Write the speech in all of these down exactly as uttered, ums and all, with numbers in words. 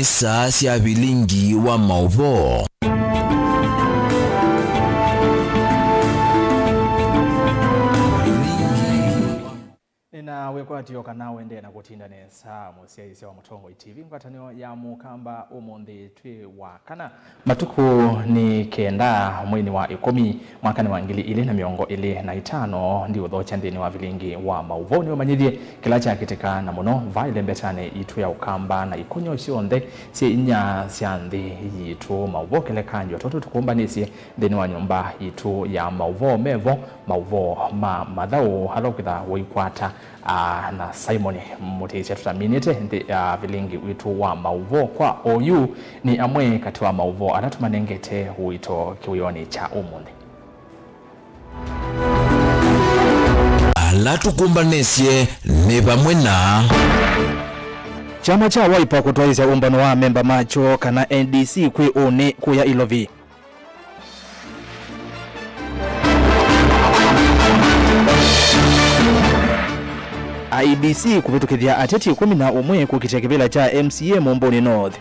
Saa sya vilingi wa maũvoo. Nĩna wĩkwatyo kana ũendee na kũtinda nesa, mũsyaĩĩsya wa Mũtongoi T V. Ngwatanĩo ya Mũkamba ũmũnthĩ twĩ wa kana. Matukũ nĩ kenda mweinĩ wa ĩkũmi mwakanĩ wa ngili ilĩ na mĩongo ĩlĩ na itano, ndiũthokya nthĩnĩ wa vilingi wa maũvoo nĩũmanyĩthye kĩla kyakĩtĩka, na mũno vaĩ lembetanĩ itũ ya Ũkamba na ikonyo syonthe syĩ inya sya nthĩ yitũ. Maũvoo kĩlekanyo tũtũ tũkũmbanĩsye nthĩnĩ wa nyũmba yitũ ya maũvoo mevo, maũvoo ma mathaũ ala ũkwĩtha ũikwata, aa, na Simon Mũtĩsya. Tũtaminĩte nthĩ ya vilingi witũ wa maũvoo kwa oyu, nĩ amwe katĩ wa maũvoo ala tũmanengete ũito kĩwĩonĩ kya ũmũnthĩ. Ala tũkũmbanĩsye nĩ vamwe na kyama kya Wiper kũtwaĩĩsya ũmbano wa amemba makyo kana N D C kwĩ ũnĩ kũya Ilovi. I E B C kũvĩtũkĩthya ateti ĩkũmi na ũmwe kũkitĩa kĩvĩla kya M C A Mũmbũnĩ North.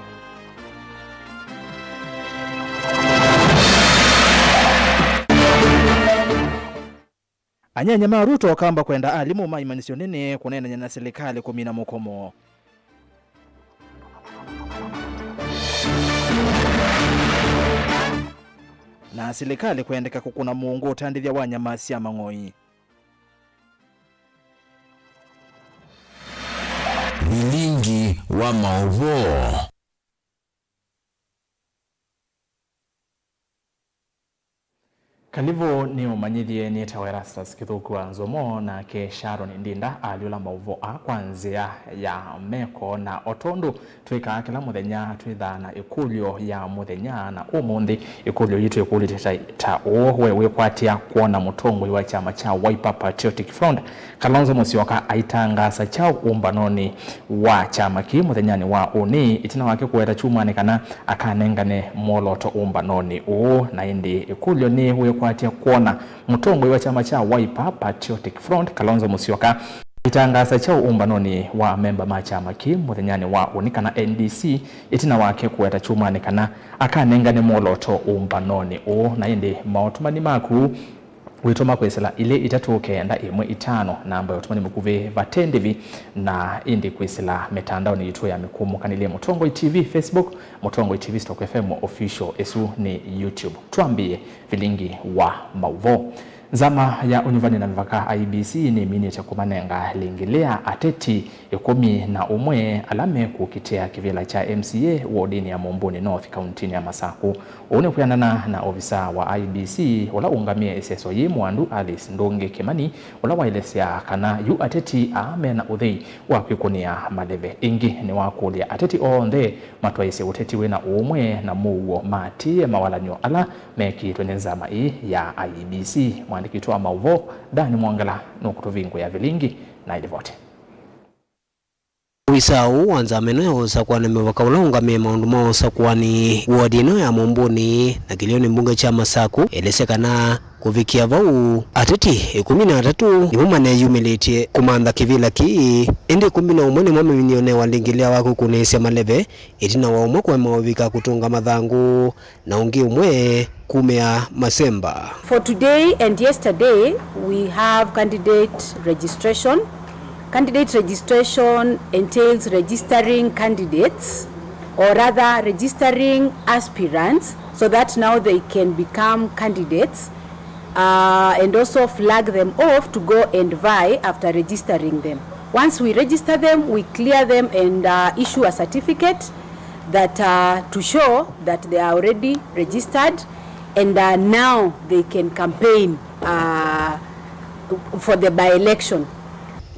Anyanya ma Ruto Ũkamba kwenda alimũ ma imanyĩsyo nene kũneenany'a na silikalĩ kũmina mũkomo. Na silikalĩ kwendeka kũkũna mũũngũ ũtandĩthya wa nyama sya mang'oi. Vilingi wa maũvoo. Kalivũ nĩũmanyĩthye. Nĩtawa Erastus Kĩthũku wa Nzomo, nake Sharon Ndinda alyũla maũvoo aa kwa nzĩa ya meko. Na o tondũ twĩkaa kĩla mũthenya, twĩthaa na ĩkũlyo ya mũthenya, na ũmũnthĩ ĩkũlyo yitũ ĩkũlĩtye ta, ta ũũ: we wĩkwatĩa kwona mũtongoi wa kyama kya Wiper Patriotic Front, Kalonzo Musyoka, aitangaasa kyaũ ũmbanonĩ wa kyama kĩĩ mũthenyanĩ wa ũnĩ, ĩtina wake kũweta kyumwanĩ kana akanengane mwolooto ũmbanonĩ ũũ? Na ĩndĩ ĩkũlyo nĩ, wĩkwatya kwona mũtongoi wa kyama kya Wiper Patriotic Front, Kalonzo Musyoka, aitangaasa kyaũ ũmbanonĩ wa amemba ma kyama kĩĩ mũthenyanĩ wa ũnĩ, kana N D C, ĩtina wake kũweta kyumwanĩ kana akanengane mwolooto ũmbanonĩ ũũ? Na ĩndĩ maũtũmani maku wĩtũma kwĩsĩla ilĩ itatũ kenda ĩmwe itano, namba ya ũtũmani mũkuvĩ vate ndĩvi, na ĩndĩ kwĩsĩla mĩtandaonĩ yitũ ya mĩkũmũkanĩlye, Mũtongoi T V Facebook, Mũtongoi T V Stock F M Official, ĩsu nĩ YouTube. Twambĩĩe vilingi wa maũvoo. Nzama ya ũnyuvani na mĩvaka, I E B C, nĩminĩte kũmanenga lĩngĩ lĩa ateti ĩkũmi na ũmwe ala mekũkitĩa kĩvĩla kya M C A wodinĩ ya Mũmbũnĩ North, kauntinĩ ya Masakũ. Ũu nĩ kwĩanana na ovisa wa I E B C ũla ũũngamĩe ĩseso yĩĩ, Mwandu Alice Ndũngĩ Kĩmani, ũla waelesya kana yu ateti aa mena ũthei wa kwĩkũnĩa maleve. Ĩngĩ nĩwakũlya ateti onthe matwaĩĩsye ũteti wĩna ũũmwe na mũuo, maatĩĩe mawalany'o ala mekĩĩtwe nĩ nzama ĩĩ ya I E B C. Mwandĩki witũ wa maũvoo, Dan Mwongela, nũkũtũvingũĩa vilingi na ĩlivoti. Ovisa ũũ wa nzama ĩno ya ũsakũani mĩvaka ũla ũũngamĩe maũndũ ma ũsakũani wodi ĩno ya Mũmbũnĩ na kĩlĩonĩ mbunge kya Masakũ elesya kana kũvikĩa vau, ateti ĩkũmi na atatũ nĩmo maneyumĩlĩtye kũmantha kĩvĩla kĩĩ, ĩndĩ ĩkũmi na ũmwe nĩmo maminie ũnewa lĩngĩ lĩa wa kwĩkũnĩĩsya maleve, ĩtina wa ũmwe kũema ũvika kũtũnga mathangũ na ũngĩ ũmwe kumĩa masemba. For today and yesterday, we have candidate registration. Candidate registration entails registering candidates, or rather registering aspirants, so that now they can become candidates, uh, and also flag them off to go and vie after registering them. Once we register them, we clear them and, uh, issue a certificate that, uh, to show that they are already registered and, uh, now they can campaign, uh, for the by-election.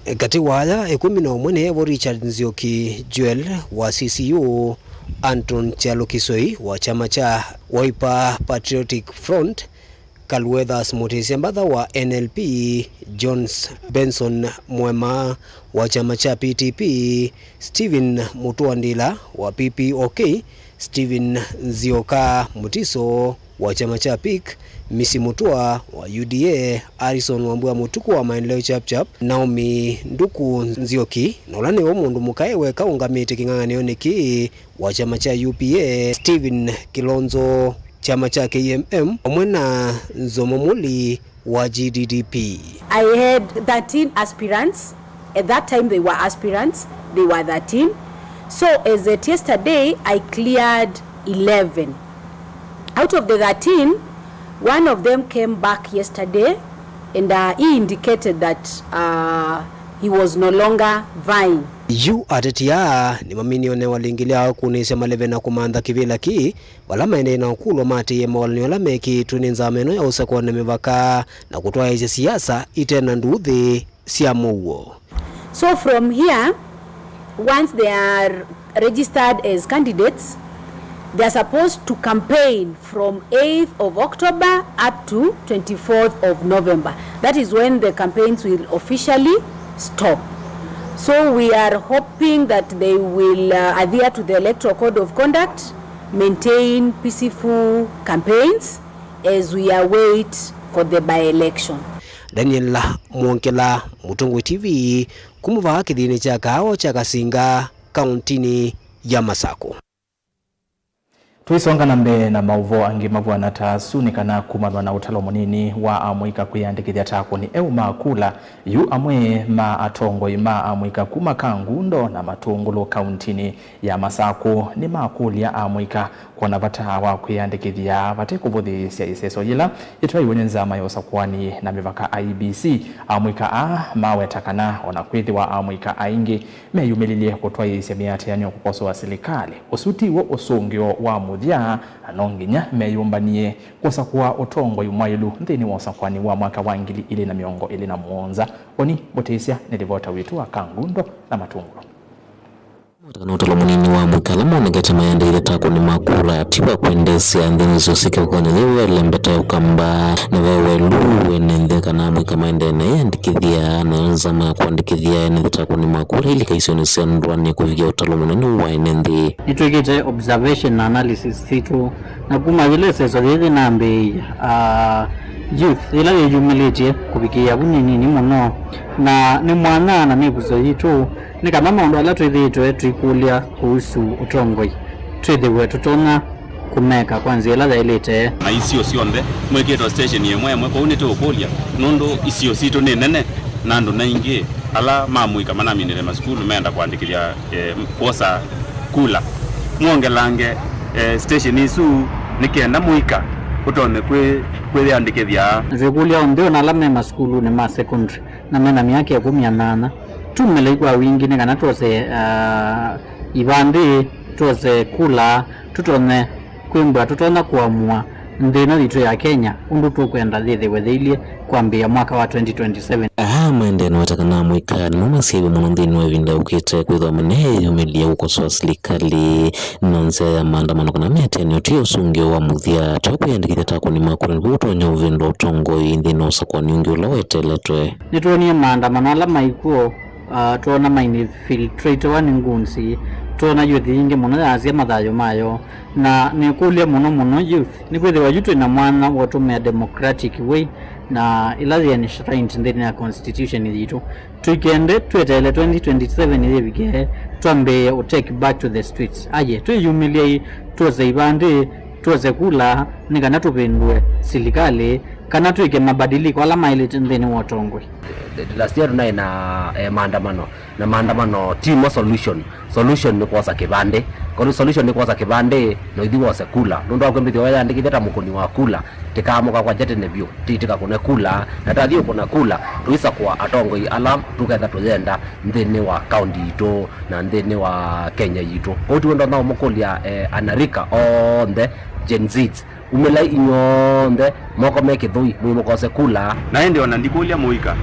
Katĩ wa aya ĩkũmi na ũmwe nĩ evo Richard Nzioki Joel wa C C U, Anton Kyalo Kisoi wa kyama kya Wiper Patriotic Front, Kaluethas Mũtĩsya Mbatha wa N L P, Jones Benson Mwema wa kyama kya P T P, Stephen Mũtũa Ndila wa P P O K, Stephen Nzioka Mũtiso wa kyama kya PIK, Misi Mutua wa U D A, Harrison Wambua Mutuku wa Maendeleo Chap Chap, Naomi Nduku Nzioki, na ũla nĩwe mũndũ mũka weka ũngamĩte kĩng'ang'anĩonĩ kĩĩ wa kyama kya U P A, Stephen Kilonzo kyama kya K M M, vamwe na Nzomo Muli wa G D D P. I had thirteen aspirants. At that time, they were aspirants. They were thirteen. So as at yesterday, I cleared eleven. Out of the thirteen, one of them came back yesterday, and uh, he indicated that uh, he was no longer vying. Yu ateti aa nĩmaminie ũnewa lĩngĩ lya kũnĩsya maleve na kũmantha kĩvĩla kĩĩ, vala maendee na ũkũlwa matĩĩe mawalany'o ala mekĩĩtwe nĩ nzama ĩno ya ũsakũani na mĩvaka na kũtwaĩĩsya siasa ite na nduuthĩ sya mũuo. So from here, once they are registered as candidates, they are supposed to campaign from eighth of October up to twenty-fourth of November. That is when the campaigns will officially stop. So we are hoping that they will uh, adhere to the Electoral Code of Conduct, maintain peaceful campaigns as we await for the by-election. Daniel Mwongela, Mũtongoi T V, kuma vaa kĩthĩnĩ kya Kaawa kya Kasinga, kaũntinĩ ya Masakũ. Tũisonga na mbee na maũvoo angĩ mavw'ana ta asu, nĩ kana kumanwa na ũtalo mũnini wa amũika kwĩyandĩkĩthya ta akũni eũ ma kula. Yu amwe ma atongoi ma amũika kuma Kangundo na Matũngũlũ kaũntinĩ ya Masakũ nĩmakũlya amũika kwona vata wa kwĩyandĩkĩthya vate kũvũthĩĩsya ĩseso yĩla yĩtwaiwe nĩ nzama ya ũsakũani na mĩvaka I E B C. Amũika aa maweta kana ona kwĩthĩwa amũika aingĩ meyumĩlilye kũtwaĩĩsya mĩatĩanĩo kũkosoa silikalĩ, ũsu tiw'o ũsũngĩo wa mũthya, na no nginya meyũmbany'e kũsakũa ũtongoi mwaĩlu nthĩnĩ wa ũsakũani wa mwaka wa ngili ilĩ na mĩongo ĩlĩ na mũonza. Oni Mũtĩsya nĩ livota witũ wa Kangundo na Matũngũlũ. Kana ũtalo mũnini wa amũika ala monekete mayandĩkĩthye ta akũni ma kula ti va kwendeesya nthĩ nĩsyo syĩke ũkany'a yĩu elembeta ya ũkamba. Nĩ ve welu wene nthĩ kana amũika maendee na ĩyandĩkĩthya, nayo nzama ya kũandĩkĩthya ene nthĩ ta akũni ma kula ilika isionĩ sya ndũanĩ kũvikĩa ũtalo mũnene wa ene nthĩ. Nĩtwĩkĩte observation na analysis sitũ, na kuma yĩla ĩseso yĩĩ yĩnambĩĩie, ah, youth yĩla yĩyumĩlĩtye kũvikĩĩa vu nĩ nini mũno, na nĩ mwanya na mĩvuso yitũ nĩ kana maũndũ ala twĩthĩĩtwe tũikũlya kũhusu ũtongoi twĩthĩwe tũtonya kũmeka kwa nzĩa ĩla yaĩlĩte. Na isio syonthe mwĩkĩtwe station ĩmwe ĩmwe, kwoou nĩtũũkũlya, nũndũ isio sitũ nĩ nene, na andũ naingĩ ala ma mũika manaminĩle masukulu meenda kũandĩkĩthya, eh, kwosa kula. Mwongelange, eh, station isu nĩ kenda mũika ũtonye kwĩ-, kwĩyandĩkĩthya. Na twĩkũlya onthe ona ala me masukulunĩ ma secondary na mena myaka ĩkũmi na nyanya, tumĩlei kwa wingĩ nĩ kana twose, ah, ivandĩ, twose kula, tũtonye kwĩmbwa tũtonya kũamũa nthĩ ĩno yitũ ya Kenya ũndũ tũkwenda yĩthĩwe yĩilyĩ kwambĩĩa mwaka wa twenty twenty-seven. Aa maendee na weta kana amũika nĩmo masyaĩwe mũno nthĩnĩ wa ĩvinda yũkĩte kwĩthwa maneyĩyumĩlya kũkosoa silikalĩ na nzĩa ya maandamano kana mĩatĩanĩo ti ũsũngĩo wa mũthya ta kwĩyandĩkĩthya ta akũni ma kula nĩvo ũtonya ũvĩndwa ũtongoi nthĩnĩ wa ũsakũani ũngĩ ũla weteletwe. Nĩtwonie maandamano ala maikw'o, ah, twoona mainfiltratewa nĩ ngunzi, twoona youth yingĩ mũno yaasya mathayũ mayo, na nĩkũlya mũno mũno youth, nĩkwĩthĩwa yu twĩ na mwanya wa ũtũmĩa democratic way na ĩla yĩ enshrined nthĩnĩ ya constitution yitũ. Tũikende tweteele twenty twenty-seven yĩvike twambĩĩe ũ take back to the streets. Aye, twĩyumĩlyei, twose ivandĩ, twose kula, nĩ kana tũvĩndũe silikalĩ, kana twĩke mabadiliko ala maĩlĩte nthĩnĩ wa ũtongoi. Last year tũnaĩ na, eh, maandamano, na maandamano timo solution. Solution nĩ kwosa kĩvandĩ. Kwoou solution nĩ kwosa kĩvandĩ, na ũithi wose kula. Nũndũ wa kwĩmbĩthya weyandĩkĩthya ta mũkũni wa kula, tĩkaamũka kwakya tene vyũ, ti tĩkakũne kula, na tathi ũkũna kula, tũisakũa atongoi ala tũketha tũyenda nthĩnĩ wa kaunti yitũ na nthĩnĩ wa Kenya yitũ. Kwoou tiwe ndonya ũmũkũlya, eh, anarika onthe, Gen Zs, umĩlai inyw'onthe moko me kĩthũi, mũimũkose kula. Na ĩndĩ o na ndikũlya mũika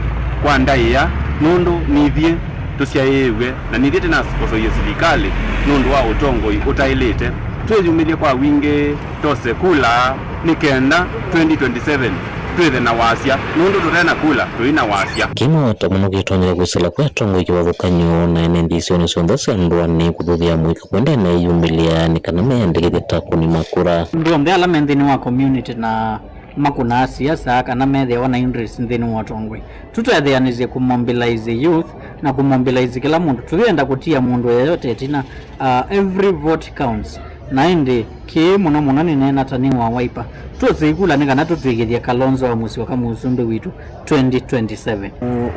kwa ndaĩa, nũndũ nithyĩ tũsyaĩĩw'e, na nithyĩ tũnakosoie silikalĩ nũndũ wa ũtongoi ũtaĩlĩte. Twĩyumĩlye kwa wingĩ, tose kula, nĩ kenda twenty twenty-seven Twĩthe na wasya, nũndũ tũte na kula, tũi na wasya. Kĩĩ maweta mũno kĩtonyere kwĩsĩla kwĩ atongoi kĩvathũkany'o na ene nthĩ isionĩ syonthe sya ndũanĩ kũthuthya mũika kwenda anaiyumĩlya nĩ kana meyandĩkĩthye ta akũni ma kura. Andũ onthe ala me nthĩnĩ wa community na makũnaa siasa kana methĩawa na interest nthĩnĩ wa ũtongoi, tũtetheanĩsye kũmobilize youth na kũmobilize kĩla mũndũ. Tũyenda kũtia mũndũ yeyote ĩtina. Uh, every vote counts. Na ĩndĩ, kĩĩ mũno mũno nĩneena ta nĩ wa Wiper. Tũsĩ ikula nĩ kana tũtw'ĩkĩthye Kalonzo wa Musyoka mũsumbĩ witũ twenty twenty-seven.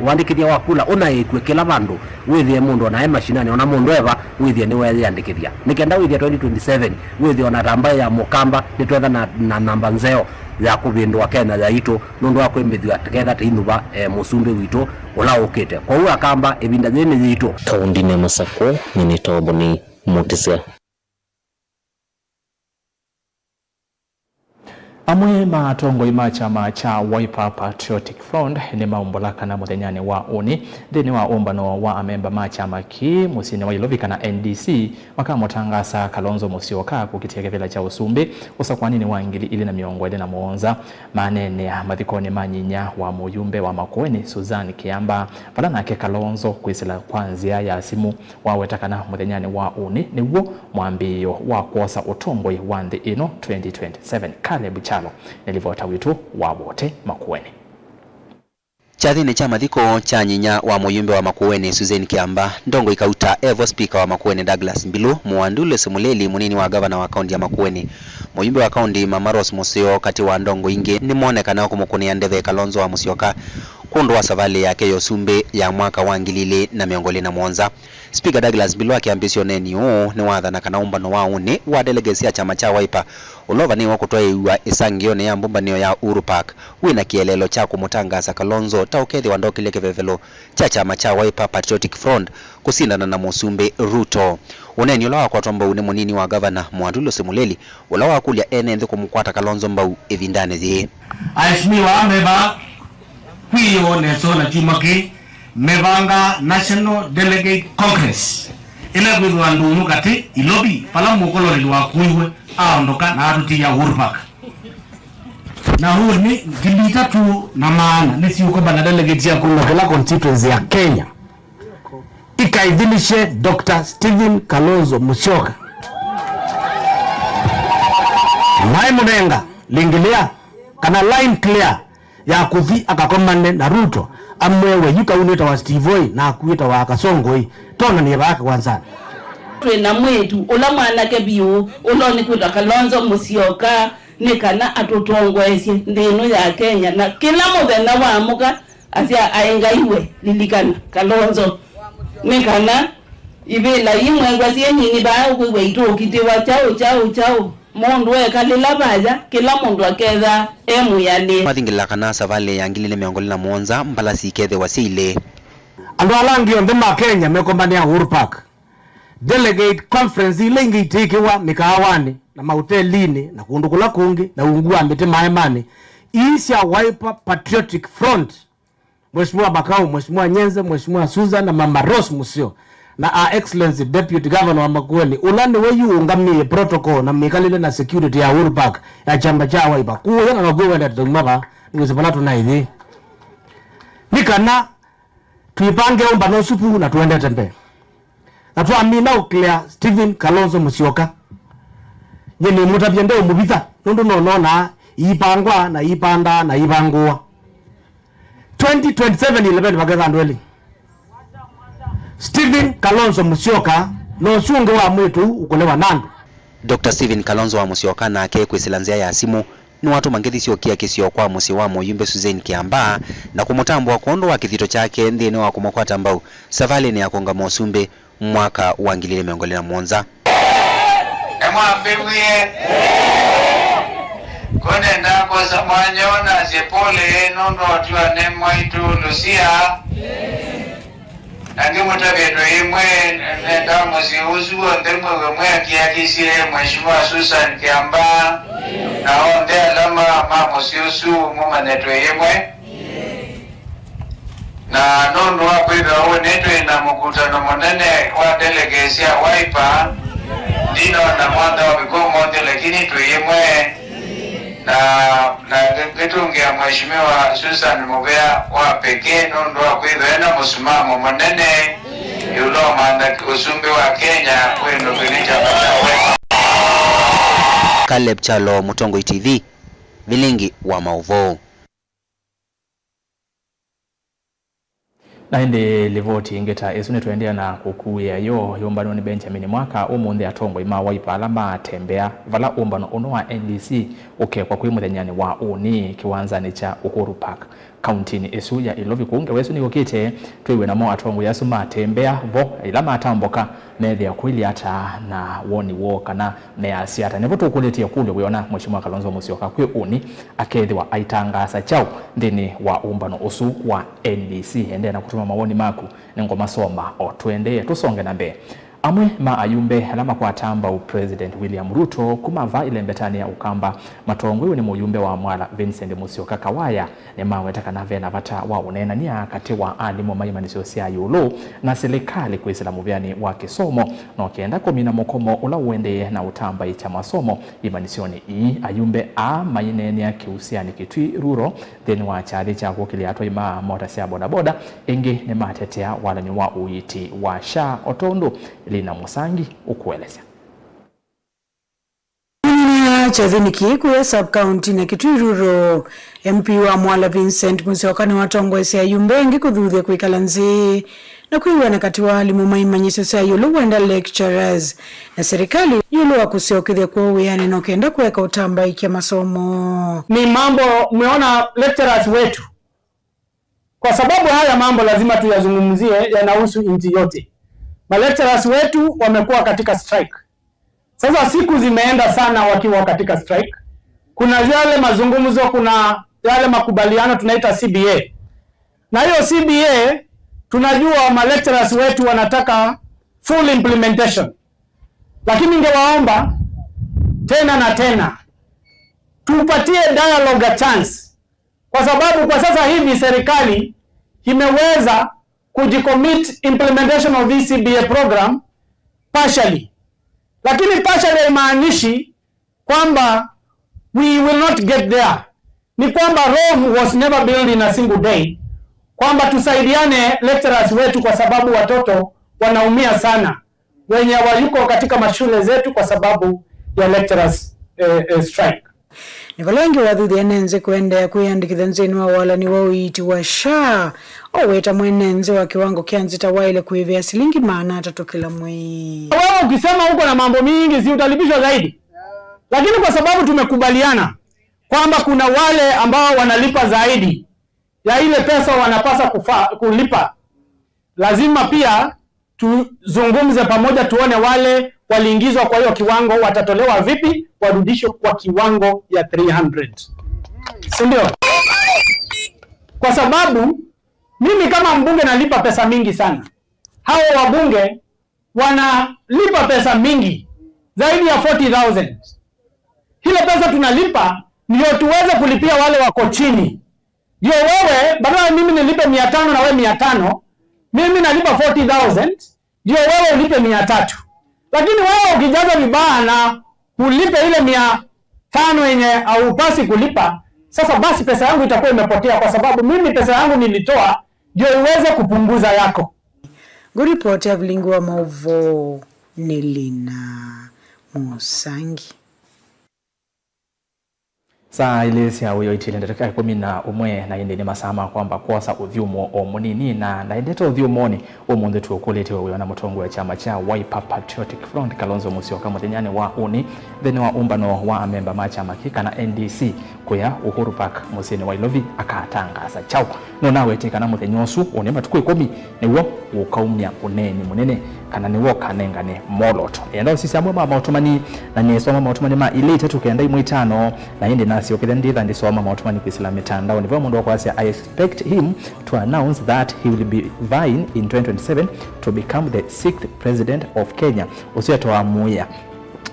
Ũandĩkĩthya wa kula ũnaĩĩkw'e kĩla vandũ, wĩthĩe mũndũ ona e mashinani, ona mũndũ eva, wĩthĩe nĩweeyĩandĩkĩthya. Nĩ kenda wĩthĩe twenty twenty-seven, wĩthĩe ona ta mbaĩ ya Mũkamba, nĩtwetha na, na namba nzeo ya kũvĩndũa Kenya yaitũ, nũndũ wa kwĩmbĩthw'a ketha tĩinyuva, e, mũsumbĩ witũ ũla ũkĩte. Kwoou Akamba, ĩvinda yĩĩ nĩ yitũ. Kaũndĩnĩ ya Masakũ, nyie nĩtawa Boni Mũtĩsya. Amwe ma atongoi ma kyama kya Wiper Patriotic Front nĩmaumbũla kana mũthenyanĩ wa ũnĩ, nthĩnĩ wa ũmbano wa amemba ma kyama kĩĩ mũsyĩnĩ wa Ilovi kana N D C, makamũtangaasa Kalonzo Musyoka kũkitĩa kĩvĩla kya ũsumbĩ ũsakũaninĩ wa ngili ilĩ na mĩongo ĩlĩ na mũonza. Maneenea mathikonĩ ma nyinya wa mũyumbe wa Makueni, Susan Kiamba, vala nake Kalonzo kwĩsĩla kwa nzĩa ya simũ waweta kana mũthenyanĩ wa ũnĩ nĩw'o mwambĩĩo wa kwosa ũtongoi wa nthĩ ĩno twenty twenty-seven. Caleb Kyalo nĩ livota witũ wa Wote Makueni. Kyathĩnĩ kya mathiko kya nyinya wa mũyumbe wa Makueni, Susan Kiamba, ndongoi kauta evo spika wa Makueni Douglas Mbilu, Muandu Lucy Muleli, mũnini wa gavana wa kaũnti ya Makueni, mũyumbe wa kaũnti Mama Rose Museo, katĩ wa ndongoi ingĩ, nĩmoonekana kũmũkũnĩa ndeve Kalonzo wa Musyoka kwondũ wa savalĩ yake ya ũsumbĩ ya mwaka wa ngili ilĩ na mĩongo ĩlĩ na mũonza. Spika Douglas Mbilu akĩambĩĩsya ũneeni ũũ nĩwathana kana ũmbano wa ũnĩ wa delegates ya kyama kya Wiper ũla ũvanĩĩwe kũtwaĩĩw'a ĩsangĩonĩ ya mbũmbanĩo ya Uhuru Park wĩ na kĩeleelo kya kũmũtangaasa Kalonzo ta ũkethĩwa ndokĩlye kĩvevelo kya kyama kya Wiper Patriotic Front kũsindana na mũsumbĩ Ruto. Ũneeni ũla wakwatwa mbau nĩ mũnini wa gavana Muandu Lucy Muleli, ũla wakũlya ene nthĩ kũmũkwata Kalonzo mbau ĩvindanĩ yĩĩ. Aheshimiwa amemba, kwĩyĩwa nesa na kyumwa kĩĩ, mevangaa National Delegate Congress, ĩla ĩkwĩthĩwa ndũnyũ katĩ Ilovi, vala mũkoloneli wakuiwe aondoka na atũtia Uhuru Park. Na ũnĩ ngili itatũ na maana nĩsiũkomana delegates sya kuma kĩla constituency ya Kenya ikaithilishe Doctor Stephen Kalonzo Musyoka. Maimũnenga lĩngĩlĩa kana line clear ya kũthi akakomane na Ruto, amwĩwe yu kau nĩtawa Steve Oi na aku wĩtawa Kasongo Oi, tonanĩe vaa kĩwanzanĩ. Twĩ na mwĩĩtu ũla mwanake vyũ ũla ũnĩkwĩtwa Kalonzo Musyoka, nĩ kana atũtongoesye nthĩ ĩno ya Kenya, na kĩla mũthenya waamũka asya aĩ Ngai we, lilikana Kalonzo, nĩ kana ivĩla imwengwa syĩ nini vaa ũkwĩw'a itũũkitĩwa kyaũ kyaũ kyaũ. Mũndũ ekalĩla vaya, kĩla mũndũ akethaa e mwĩanĩe. Mathingĩlĩla kana savalĩ ya ngili ilĩ mĩongo ĩlĩ na mũonza mbalasi ikethĩwa syailĩ. Andũ ala angĩ onthe ma Kenya mekombanĩa Uhuru Park. Delegate conference ila ingĩ itĩkĩwa mĩkaawanĩ na maũtelinĩ na kũndũ kũla kũngĩ na ungu wa mĩtĩ maemanĩ. Ii sya Wiper Patriotic Front, Mheshimiwa Makau, Mheshimiwa Nyenze, Mheshimiwa Susan na Mama Rose Museo, na Her Excellency Deputy Governor wa Makueni, ũla nĩwe yu ũngamĩe protocol na mĩkalĩle na security ya Uhuru Park ya kyama kya Wiper. Kũũya na nokw'o wendete tũima vaa, nĩwĩsĩ vala tũnaĩ yĩĩ. Nĩ kana twĩpange ũmbano ũsu vu na tũendete mbee. Na twamina ũclear Stephen Kalonzo Musyoka, nyie nĩmũtavya ndeũmũvitha, nũndũ nononaa iipangwa na iipandaa na iivangũwa. Twenty twenty-seven eleven vaketha andũ elĩ. Stephen Kalonzo Musyoka, na ũsu ũngĩ wa mwĩĩtu ũkũlewa na andũ. Doctor Stephen Kalonzo wa Musyoka nake kwĩsĩla nzĩa ya simũ nĩwatũma ngĩthi syũkĩa kĩsio kwa mũsyĩ wa mũyumbe Susan Kiamba na kũmũtambũa kwondũ wa kĩthito kyake nthĩnĩ wa kũmũkwata mbau savalĩnĩ ya kũũngama ũsumbĩ mwaka wa ngili ilĩ mĩongo ĩlĩ na mũonza. Nĩmwambĩwie? Kũnenda kwosa mwanya ũũ nasye pole nũndũ wa ũtw'anĩ mwaitũ Lucia. Na ngĩmũtavya twĩ ĩmwe, nendaa mũsyĩ ũsu w'onthe mwĩw'e mwĩakĩakĩsye Mheshimiwa Susan Kiamba na onthe ala ma, ma mũsyĩ ũsu mũmanye twĩ ĩmwe. Na nũndũ wa kwĩthĩwa ũnĩ twĩ na mũkutano mũnene wa delegates sya Wiper, ndinona mwantha wa mĩkũũ monthe, lakini twĩ ĩmwe. Na, na ngĩtũngĩa Mheshimiwa Susan Mũvea wa pekee nũndũ wa kwĩthĩwa ena mũsimamo mũnene ĩũlũ wa mantha ũsumbĩ wa Kenya wĩ nũthũ nĩ kyama kya Wiper. Caleb Kyalo, Mũtongoi T V, vilingi wa maũvoo. Na ĩndĩ livoti ĩngĩ ta ĩsu nĩtũendee na kũkuĩa yo yũmbanonĩ Benjamin Mwaka ũmũnthĩ. Atongoi ma Wiper ala matembea vala ũmbano ũno wa N D C ũkekwa kwĩ mũthenyanĩ wa ũnĩ kĩwanzanĩ kya Uhuru Park kauntinĩ ĩsu ya Ilovi. Kũu ngewa ĩsu nĩyũkĩte, twĩw'e namo atongoi asu matembea vo ĩla matambũka methĩa kwĩlĩ ata na woni woo kana measya ata. Nĩvo tũkũlĩtye kũlyo wĩona Mheshimiwa Kalonzo Musyoka kwĩ ũnĩ akethĩwa aitangaasa kyaũ nthĩnĩ wa ũmbano ũsu wa N D C. Endee na kũtũma mawoni maku, nĩngũmasoma o tũendee. Tũsonge na mbee. Amwe ma ayumbe ala makwataa mbau President William Ruto kuma vaa ĩlembetanĩ ya Ũkamba matongoew'e nĩ mũyumbe wa Mwala Vincent Musyoka Kawaya nĩmaweta kana ve na vata wa ũneenany'a katĩ wa alimũ ma imanyĩsyo sya ĩũlũ na silikalĩ kwĩsĩla mũvĩanĩ wa kĩsomo, no kenda kũmina mũkomo ũla ũendee na ũtambaĩkya masomo imanyĩsyonĩ ii. Ayumbe aa maineenea kĩusianĩ Kitui Rural nthĩnĩ wa kyathĩ kya kũkĩlya atwai ma mota sya bodaboda. Ĩngĩ nĩmatetea walany'o wa ũiiti wa SHA, o tondũ Lina Mũsangi ũkũelesya. Kyathĩnĩ kĩĩ kũya sub-county na Kitui Rural, M P wa Mwala Vincent Musyoka nĩwatongoesye ayumbe angĩ kũthuthya kwĩkala nzĩ na kwĩw'ana katĩ wa alimũ ma imanyĩsyo sya ĩũlũ wenda lecturers na serikali ĩũlũ wa kũsyokethya kwoo wĩanĩ no kenda kũeka ũtambaĩkya masomo. Ni mambo umeona lecturers wetu, kwa sababu haya mambo lazima tuyazungumzie, yanahusu nchi yote. Ma lecturers wetu wamekuwa katika strike. Sasa siku zimeenda sana wakiwa katika strike. Kuna yale mazungumzo, kuna yale makubaliano tunaita C B A. Na hiyo C B A, tunajua ma lecturers wetu wanataka full implementation. Lakini ningewaomba tena na tena, tupatie dialogue a chance. Kwa sababu kwa sasa hivi serikali imeweza kujicommit implementation of this C B A program partially. Lakini partially haimaanishi kwamba we will not get there. Ni kwamba Rome was never built in a single day. Kwamba tusaidiane lecturers wetu, kwa sababu watoto wanaumia sana wenye hawayuko katika mashule zetu kwa sababu ya lecturers, eh, eh, strike. Nĩ vala ĩngĩ wathuthya ene nzĩ kũendeea kwĩyandĩkĩthya nthĩnĩ wa walani wa ũiiti wa SHA, oweta mwene nzĩ wa kĩwango kya nzĩ ta waĩle kũĩvĩa silingi maana atatũ kĩla mwei. Wewe ukisema uko na mambo mingi, si utalipishwa zaidi? Lakini kwa sababu tumekubaliana kwamba kuna wale ambao wanalipa zaidi ya ile pesa wanapaswa kufa, kulipa, lazima pia tuzungumze pamoja, tuone wale waliingizwa kwa hiyo kiwango watatolewa vipi, warudishwe kwa kiwango ya three hundred. Si ndio? Kwa sababu mimi kama mbunge nalipa pesa mingi sana. Hao wabunge wanalipa pesa mingi, zaidi ya forty thousand. Ile pesa tunalipa ndio tuweze kulipia wale wako chini. Ndio wewe, badala mimi nilipe mia tano na wewe mia tano, mimi nalipa forty thousand, ndio wewe ulipe mia tatu. Lakini wewe ukijaza vibaya na ulipe ile mia tano yenye haupasi kulipa, sasa basi pesa yangu itakuwa imepotea, kwa sababu mimi pesa yangu nilitoa ndio iweze kupunguza yako. Ngũripoti ya vilingi wa maũvoo nĩ Lina Mũsangi. Saa ilĩ sya wĩoo itilĩ ndatĩka ĩkũmi na ũmwe, na ĩndĩ nĩ masaa ma kwamba kwosa ũthyũmũo o mũnini, na naendete ũthyũmũonĩ ũmũnthĩ tũkũlĩtye wĩoo na mũtongoi wa kyama kya Wiper Patriotic Front, Kalonzo Musyoka, mũthenyanĩ wa ũnĩ nthĩnĩ wa ũmbano wa amemba ma kyama kĩ kana N D C kũya Uhuru Park mũsyĩnĩ wa Ilovi akatangaasa kyaũ. Nũnawetye kana mũthenya ũsu ũnĩ matukũ ĩkũmi nĩw'o ũkaumya ũneeni mũnene, kana nĩw'o ũkanengane mwolooto. Enda ũsisya amwe ma maũtũmani, na nĩsoma maũtũmani ma ilĩ, itatũ, kenda, imwe, itano, na ĩndĩ nasyokethya ndĩtha ndĩsoma maũtũmani kwĩsĩla mĩtandaonĩ. Vau mũndũ wakwasya, "I expect him to announce that he will be vying in twenty twenty-seven to become the sixth president of Kenya." Ũsu etawa Mũĩa.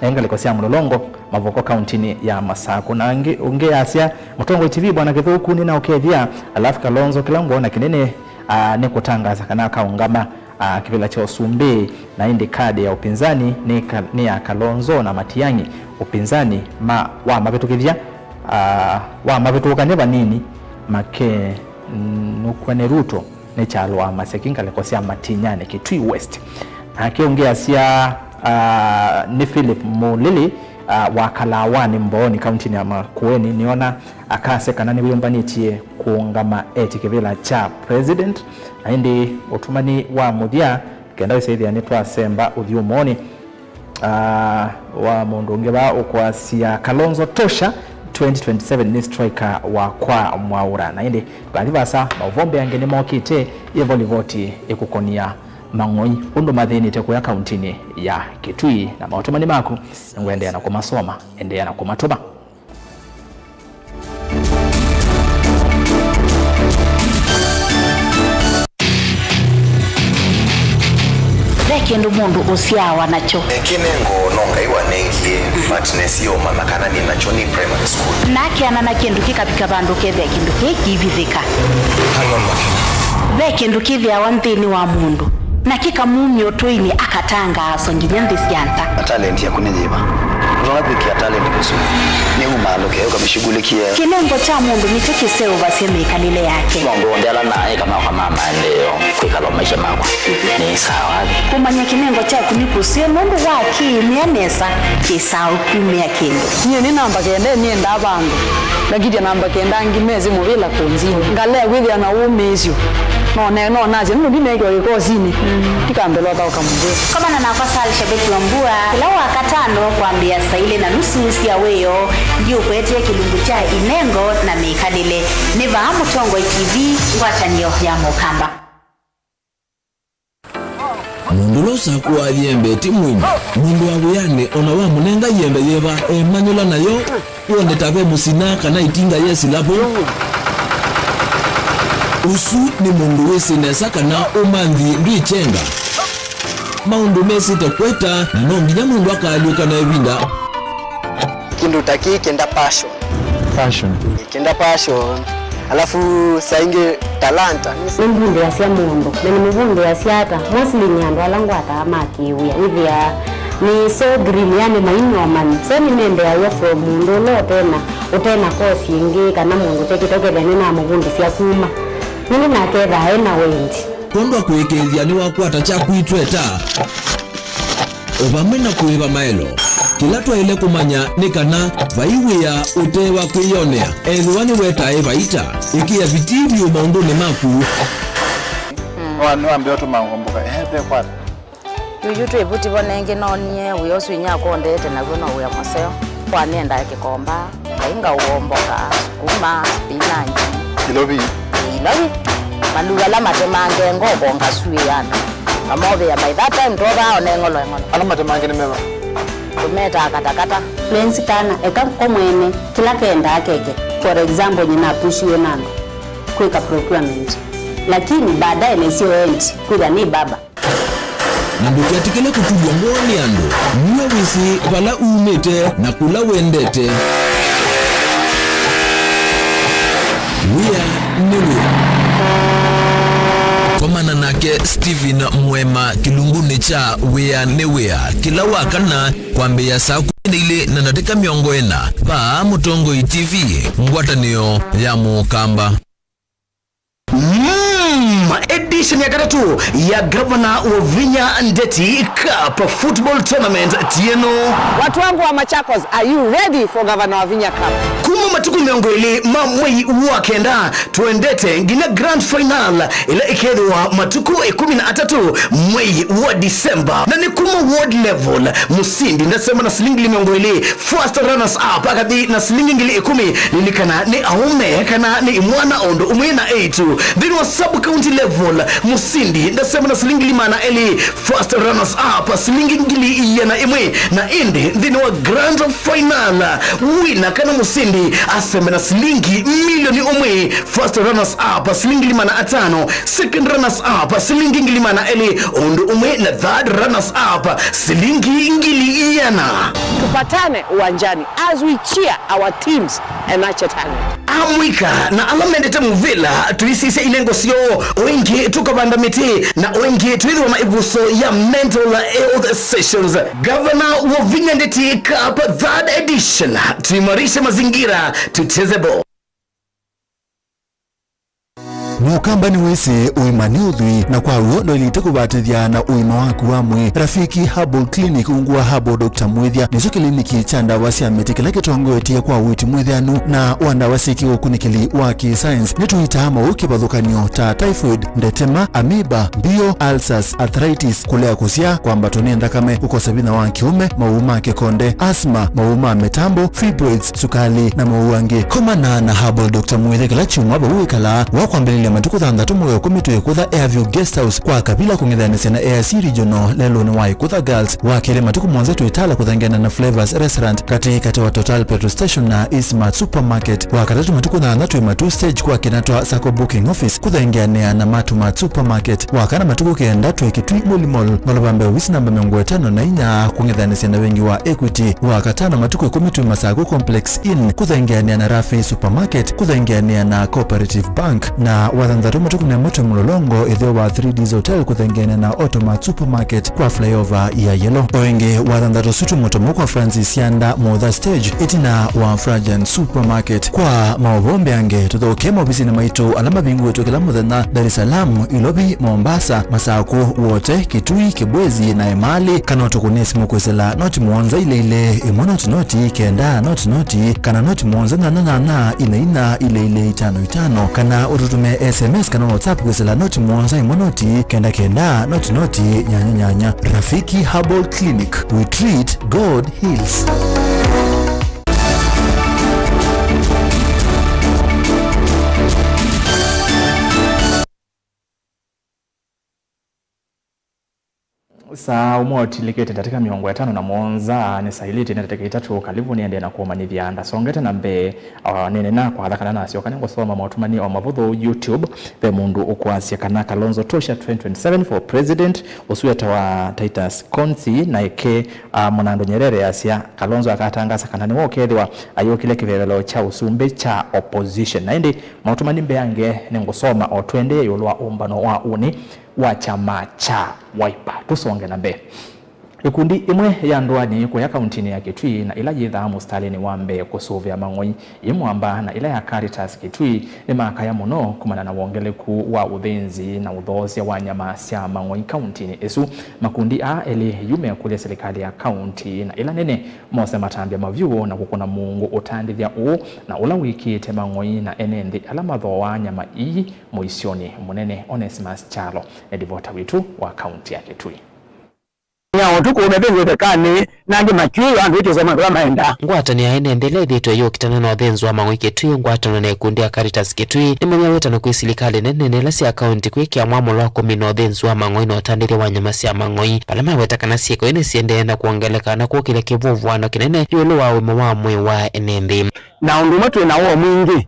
E ngalĩko sya Mũlolongo, Mavoko, kauntinĩ ya Masakũ. Na angĩ, ũngĩ asya, "Mũtongoi T V, Bwana Kĩthũku, nĩnaũkethya, alafu Kalonzo, kĩla ngwona kĩnene, ah, nĩ kũtangaasa kana akaũngama, ah, kĩvĩla kya ũsumbĩ, na ĩndĩ kadi ya ũpinzani nĩ ka-, nĩ ya Kalonzo na Matiang'i, ũpinzani ma, wa mavĩtũkĩthya Ah, wamavĩtũkany'a vanini, makenũkw'a nĩ Ruto nĩ kyalo wa Maseki, ngalĩko sya Matinyani, Kitui West. Nake ũngĩ asya, ah, nĩ Philip Mũlili, ah, wa Kalawanĩ Mbooni, kauntinĩ ya Makueni, nĩona akasya kana nĩwĩyũmbanĩtye kũũngama etye kĩvĩla kya president, na ĩndĩ ũtũmani wa mũthya kenda wĩsĩthĩa nĩtwasemba ũthyũmũonĩ, ah, wa mũndũ ũngĩ vaa ũkwasya Kalonzo tosha, twenty twenty-seven nĩ striker wa kwa Mwaũra. Na ĩndĩ tũkathi vaasa, maũvoo mbeange nĩmokĩte, yĩvo livoti ĩkũkonia mang'oi ũndũ mathĩnĩte kũya kauntinĩ ya Kitui. Na maũtũmani maku nĩngwendeea na kũmasoma, endeea na kũmatũma. Ve kĩndũ mũndũ ũsyaawa nakyo. Kĩnengo no Ngai wanengie, but nesie ũmanya kana nĩ nakyo nĩ primary school. Nakeana na kĩndũ kĩkavika vandũ kethĩa kĩndũ kĩĩ kĩivithĩka. Ve kĩndũ kĩthĩawa nthĩnĩ wa mũndũ, na kĩkamumya ũtũinĩ, akatangaaswa nginya nthĩ sya nza. Talent yaku nĩ yĩva? Ũtonya kwĩkĩa talent kũsu nĩ umaalũke ũkamĩshughulikie. Kĩnengo kya mũndũ nĩkyo kĩseũvasya mĩkalĩle yake. Maũndũ onthe ala naĩ kana kwa ma maendeeo kwĩkala maisha makwa nĩ sawa. Kũmanya kĩnengo kyaku nĩ kũseo nũndũ wa kĩĩmĩa nesa kĩsaa ũkumĩa kĩndũ. Nyie nĩ namba kenda nĩendaa vandũ. Ngakitya namba kenda angĩ mesĩ mũvĩla kũnzini. Ngalea kwĩthĩa na ũmĩĩsyo. No ne-, no nasya nũndũ ndineekiwa kĩkosinĩ. Ndikambĩla ũthaũka mũvĩa. Komana nakwa Sal Shabeki wa Mbua kĩla Wakatano kwambĩĩa saa ilĩ na nusu sya wĩoo, ndiũkwetee kĩlungu kya inengo na mĩkalĩle. Nĩ vaa Mũtongoi T V, ngwatanĩo ya Mũkamba. Mũndũ ũla ũsakũaa yembe ti mwini. Mũndũ wa wĩanĩ o na wamũnenga yembe yĩva, emanyũla nayo, wone ta ve mũsina kana ĩtinga yesĩla vo. Ũsu nĩ mũndũ wĩsĩ nesa kana ũmanthi ndwĩkyenga. Maũndũ mesĩte kweta, na no nginya mũndũ akaalyũka na ĩvinda. Kĩndũ ta kĩĩ kĩenda passion. Passion. Kĩenda passion. Alafu saa ingĩ talanta. Nĩmbundĩasya mũndũ, na nĩmũvundĩasya ata? Mostly nĩ andũ ala ngwataa ma kĩwĩa. Wĩthĩaa nĩ so green, yani mainyomanĩ. So nĩmendeaw'a from mũndũ ũla ũtena, ũtena course ĩngĩ, kana mũndũ ũtekĩte ũkethĩa nĩnamũvundĩsya kuma. Nĩngĩ nakethaa ena wendi. Kwondũ wa kũĩkĩĩthya nĩwakwata kyaku itweta. O vamwe na kũĩva maelo, kĩla twaĩle kũmanya nĩ kana vai wĩa ũte wa kwĩyonea, ethĩwa nĩwetae vaita, ĩkĩa vitii vyũ maũndũnĩ maku. Nĩwa-, nĩwambĩa ũtũma ngomboka, ehe, ve kwata. Yuyu twĩ vuti vo nengĩ noonie wĩa ũsu inyia akondete naw'o no wĩa mũseo. Kwa nĩendaa kĩkomba. Ngai ngaũomboka, sukuma, spinach. Ilovi. Ilovi. Maluu ala matemange ngoko ngasuĩana. Ngamovĩa by that time twovaa one ng'olo eng'olo. Ala matemange nĩ meva? Tũmetaa katakata. Lwenzi kana eka ko mwene kĩla kendaa keke. For example, nyina apushiwe na andũ kwĩka procurement. Lakini baadaye naisye endi kwĩthĩa nĩ baba. Na ndũketĩkĩle kũtulw'a ngoo nĩ andũ. Nue wĩsĩ vala umĩte na kũla wendete. Wĩa nĩ wĩa. Komana nake Stephen Mwema kĩlungunĩ kya Wĩa nĩ Wĩa kĩla Wakana kwambĩĩa saa kũmi na ilĩ na ndatĩka mĩongo ĩna vaa Mũtongoi T V, ngwatanĩo ya Mũkamba. Mm, edition ya katatũ ya Gavana Wavinya Ndeti Cup Football Tournament tieno. Watu wangu wa Machakos, are you ready for Gavana Wavinya Cup? Kuma matukũ mĩongo ĩlĩ ma mwei wa kenda, twendete nginya grand final ĩla ĩkethĩwa matukũ ĩkũmi na atatũ mwei wa December. Na nĩ kuma ward level, mũsindi ndasema na silingi mĩongo ĩlĩ. First runners up akathi na silingi ngili ikũmi, lilikana nĩ aũme kana nĩ imwana o ũndũ ũmwe na eĩtu. Nthĩnĩ wa sub county level, mũsindi ndasema na silingi ngili maana elĩ. First runners up silingi ngili iana ĩmwe, na ĩndĩ nthĩnĩ wa grand final, wina kana mũsindi aseme na silingi milioni ũmwe. First runners up silingi ngili maana atano, second runners up silingi ngili maana elĩ, o ũndũ ũmwe na third runners up silingi ngili iana. Tupatane uwanjani as we cheer our teams and nurture talent. Amũika na ala mendete mũvĩla, tũisisya ilengo syoo, o ĩngĩ tũkavanda mĩtĩ, na o ĩngĩ twĩthĩwa na ĩvuso ya mental health sessions. Gavana Wavinya Ndeti Cup third edition, tuimarishe mazingira, tucheze ball. Mũkamba nĩwĩsĩ ũima nĩ ũthwii, na kwa w'o ndwaĩlĩte kũvatĩthya na ũima waku wa mwĩĩ. Rafiki Herbal Clinic ungu wa Herbal Doctor Mwĩthya nĩkyo kĩliniki kya ndawa sya mĩtĩ kĩla kĩtongoetye kwa ũiiti mwĩthĩanu na wa ndawa syĩ kĩũkunĩkĩli wa kĩ-science. Nĩtũitaa maũũ kĩvathũkany'o ta typhoid, ndetema, amoeba, mbio, ulcers, arthritis, kũlea kũsyaa, kwambatwa nĩ nthakame, kũkosa vinya wa kĩũme, maũũ ma kĩkonde, asthma, maũũ ma mĩtambo, fibroids, sukali, na maũũ angĩ. Komana na Herbal Doctor Mwĩthya kĩla kyumwa vau wĩkalaa. Wakwambĩlĩlya matukũ thanthatũ mwei wa ĩkũmi twĩ kũtha Airview Guest House kwa Kavila kũng'ethanĩsya na A I C Regional lelũnĩ wa Ikũtha Girls. Wa kelĩ matukũ mũonza twĩ Tala kũthengeana na Flavors Restaurant katĩ katĩ wa Total Petrol Station na Eastmart Supermarket. Wa katatũ matukũ thanthatũ twĩ Matuu Stage kwa Kinatwa Sacco Booking Office kũthengeanĩa na Matumart Supermarket. Wa kana matukũ kenda twĩ Kitui Muli Mall, ngolova mbee ovisi namba mĩongo ĩtano na inya, kũng'ethanĩsya na vengi wa Equity. Wa katano matukũ ĩkũmi twĩ Masaku Complex Inn, kũthengeanĩa na Rafi Supermarket, kũthengeanĩa na Cooperative Bank. Na wa thanthatũ matukũ nĩ amwe twĩ Mũlolongo, ĩtheo wa three Ds Hotel, kũthengeanĩa na Automart Supermarket kwa flyover ya Yellow. O ĩngĩ, wa thanthatũ ũsu twĩ Mũtomo kwa Francis Yanda Motha Stage, ĩtina wa Frajan Supermarket. Kwa maũvoo mbeange, tũthokee maovisinĩ maitũ ala mavingũĩtwe kĩla mũthenya, Dar es Salaam, Ilovi, Mombasa, Masakũ, Wote, Kitui, Kibwezi na Emali, kana ũtũkũnĩe simũ kwĩsĩla noti mũonza ilĩ ilĩ ĩmwe noti noti kenda noti noti, kana noti mũonza nyanya nyanya ina ina ilĩ ilĩ itano itano, kana ũtũtũmĩe S M S kana WhatsApp kwĩsĩla noti mũonza ĩmwe noti kenda kenda noti noti nyanya nyanya. Rafiki Herbal Clinic, we treat, God heals. Saa ũmwe ũtilĩkĩte ndatĩka mĩongo ĩtano na mũonza nĩsaĩlĩte nĩ ndatĩka itatũ. Kalivu nĩendee na kũmanyĩthya. Ndasongete na mbee, ah, nĩnena kwatha kana nasyoka nĩngũsoma maũtũmani o mavũthũ YouTube. Ve mũndũ ũkwasya kana Kalonzo Tosha twenty twenty-seven for president, ũsu wĩtawa Titus Konsi, na ĩke, ah, Mwanandu Nyerere asya Kalonzo akatangasa kana nĩwe ũkethĩwa ayũkĩlya kĩvevelo kya ũsumbĩ kya opposition. Na ĩndĩ maũtũmani mbeange nĩngũsoma o tũendee ĩũlũ wa ũmbano wa ũnĩ wa kyama kya Wiper. Tũsonge na mbee. Ikundi imwe ya ndũanĩ kũya kauntinĩ ya Kitui na ĩla yĩthaa mũsitalĩnĩ wa mbee kũsũvĩa mang'oi yĩ mwamba na ĩla ya Caritas Kitui nĩmakaya mũno kumana na wongeleku wa ũthĩnzi na ũthoosya wa nyama sya mang'oi kauntinĩ ĩsu. Makundi aa elĩ yu mekũlya silikalĩ ya kaunti na ĩla nene mose matambya mavyũ na kũkũna mũungu ũtandĩthya ũũ na ũla wĩkĩĩte mang'oi na ene nthĩ ala mathooaa nyama ii mũisyonĩ mũnene. Onesimus Kyalo nĩ livota witũ wa kaunti ya Kitui. Ya ũtukũ methĩnzĩ ĩthekanĩ, na angĩ makyũĩwa andũ ĩkĩsoma kũla maenda. Ngwatanĩo ya ene nthĩ ĩla ĩthĩĩtwe yũkitana na ũthĩnzi wa mang'oi Kitui, ngwatanĩo na ĩkundi ya Caritas Kitui, nĩmanywa wĩtano kwĩ silikalĩ nene na ila sya kaunti kwĩkĩa mwamũlo wa kũmina ũthĩnzi wa mang'oi na ũtandĩthya wa nyama sya mang'oi, vala maweta kana syĩko ii nĩsiendee na kwongeleka na kũkĩlya kĩvũvũano kĩnene ĩũlũ wa ũima wa mwĩĩ wa ene nthĩ. Na ũndũ ũmwe twĩ na woo mwingĩ,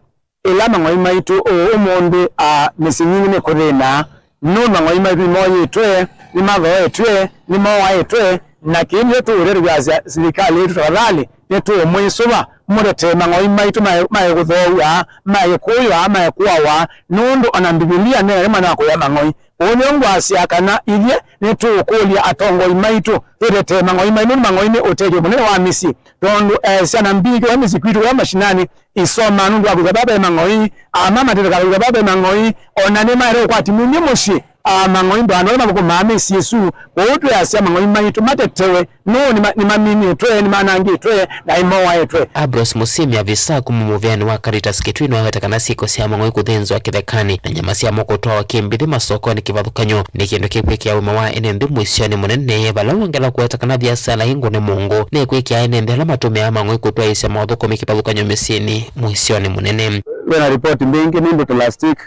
ĩla mang'oi maitũ ũũ ũmũnthĩ, a, mĩsyĩ mingĩ nĩkũthĩna, nũndũ mang'oi maitũ nĩmoyĩtwe, nĩmathooetwe, nĩmoaĩtwe, na kĩĩ nĩkyo tũũtethya kwasya silikalĩ yitũ, tafadhali, nĩtũũmwĩsũva mũtetee mang'oi maitũ mae, mae kũthooaw'a, mae kũywa, mae kũawa, nũndũ ona Mbivilia nĩyo ĩmwe na kũya mang'oi. Ũu nĩw'o ngwasya kana ithyĩ nĩtũũkũlya atongoi maitũ tũtetee mang'oi maitũ, nũndũ mang'oi nĩ ũtethyo mũnene wa mĩsyĩ, tondũ, eh, syana mbingĩ wa mĩsyĩ kwitũ kũla mashinani isomaa nũndũ wa kwĩthwa vaa ve mang'oi, ama matetheka kwĩthwa vaa ve mang'oi, o na nĩmaete ũkwati mwingĩ mũsyĩ, a, mang'oi ndo andũ ala mathũkũmaa mĩsyĩ ĩsu. Kwoou twĩasya mang'oi maitũ matetewe, nũũ nĩma-, nĩmaminĩtwe, nĩmanangĩtwe, na nĩmoaĩtwe. Ambrose Musimi, avisa kuma mũvĩanĩ wa Caritas Kitui, nĩwaweta kana syĩko sya mang'oi kũthĩnzwa kĩthekanĩ na nyama syamo kũtwawa kĩmbithĩ masokonĩ kĩvathũkany'o nĩ kĩndũ kĩkwĩkĩa ũima wa ene nthĩ mũisyonĩ mũnene, vala wongela kũweta kana viasala ĩ ngũne mũngũ nĩkwĩkĩa ene nthĩ ala matũmĩaa mang'oi kũtwaĩĩsya maũthũkũmi kĩvathũkany'o mĩsyĩnĩ mũisyonĩ mũnene. Wĩna ripoti mbingĩ nũndũ ta last week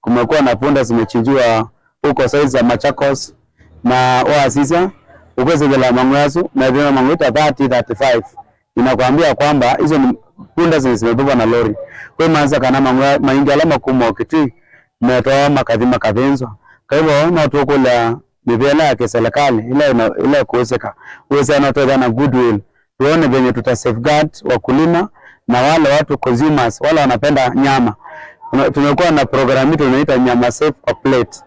kumekuwa na punda zimechinjiwa huko side za Machakos, na wasisya ũkwĩsĩthĩla mang'oi asu methĩwa mang'oi ta thirty, thirty-five. Ninakwambia kwamba hizo ni punda zenye zimebebwa na lori. Kwa hiyo maanza kana mang'oi maingĩ ala makuma Kitui metwawa makathi makathĩnzwa. Kwa hivyo no tũkũlya mĩvĩa ĩla ya kĩserikali ĩla ĩna-, ĩla ĩkũĩsĩka wĩsĩa no twethĩa na goodwill, tuone venye tuta safeguard wakulima na wale watu consumers, wale wanapenda nyama. Tuna- Tumekuwa na program hii tunaita nyama safe kwa plate.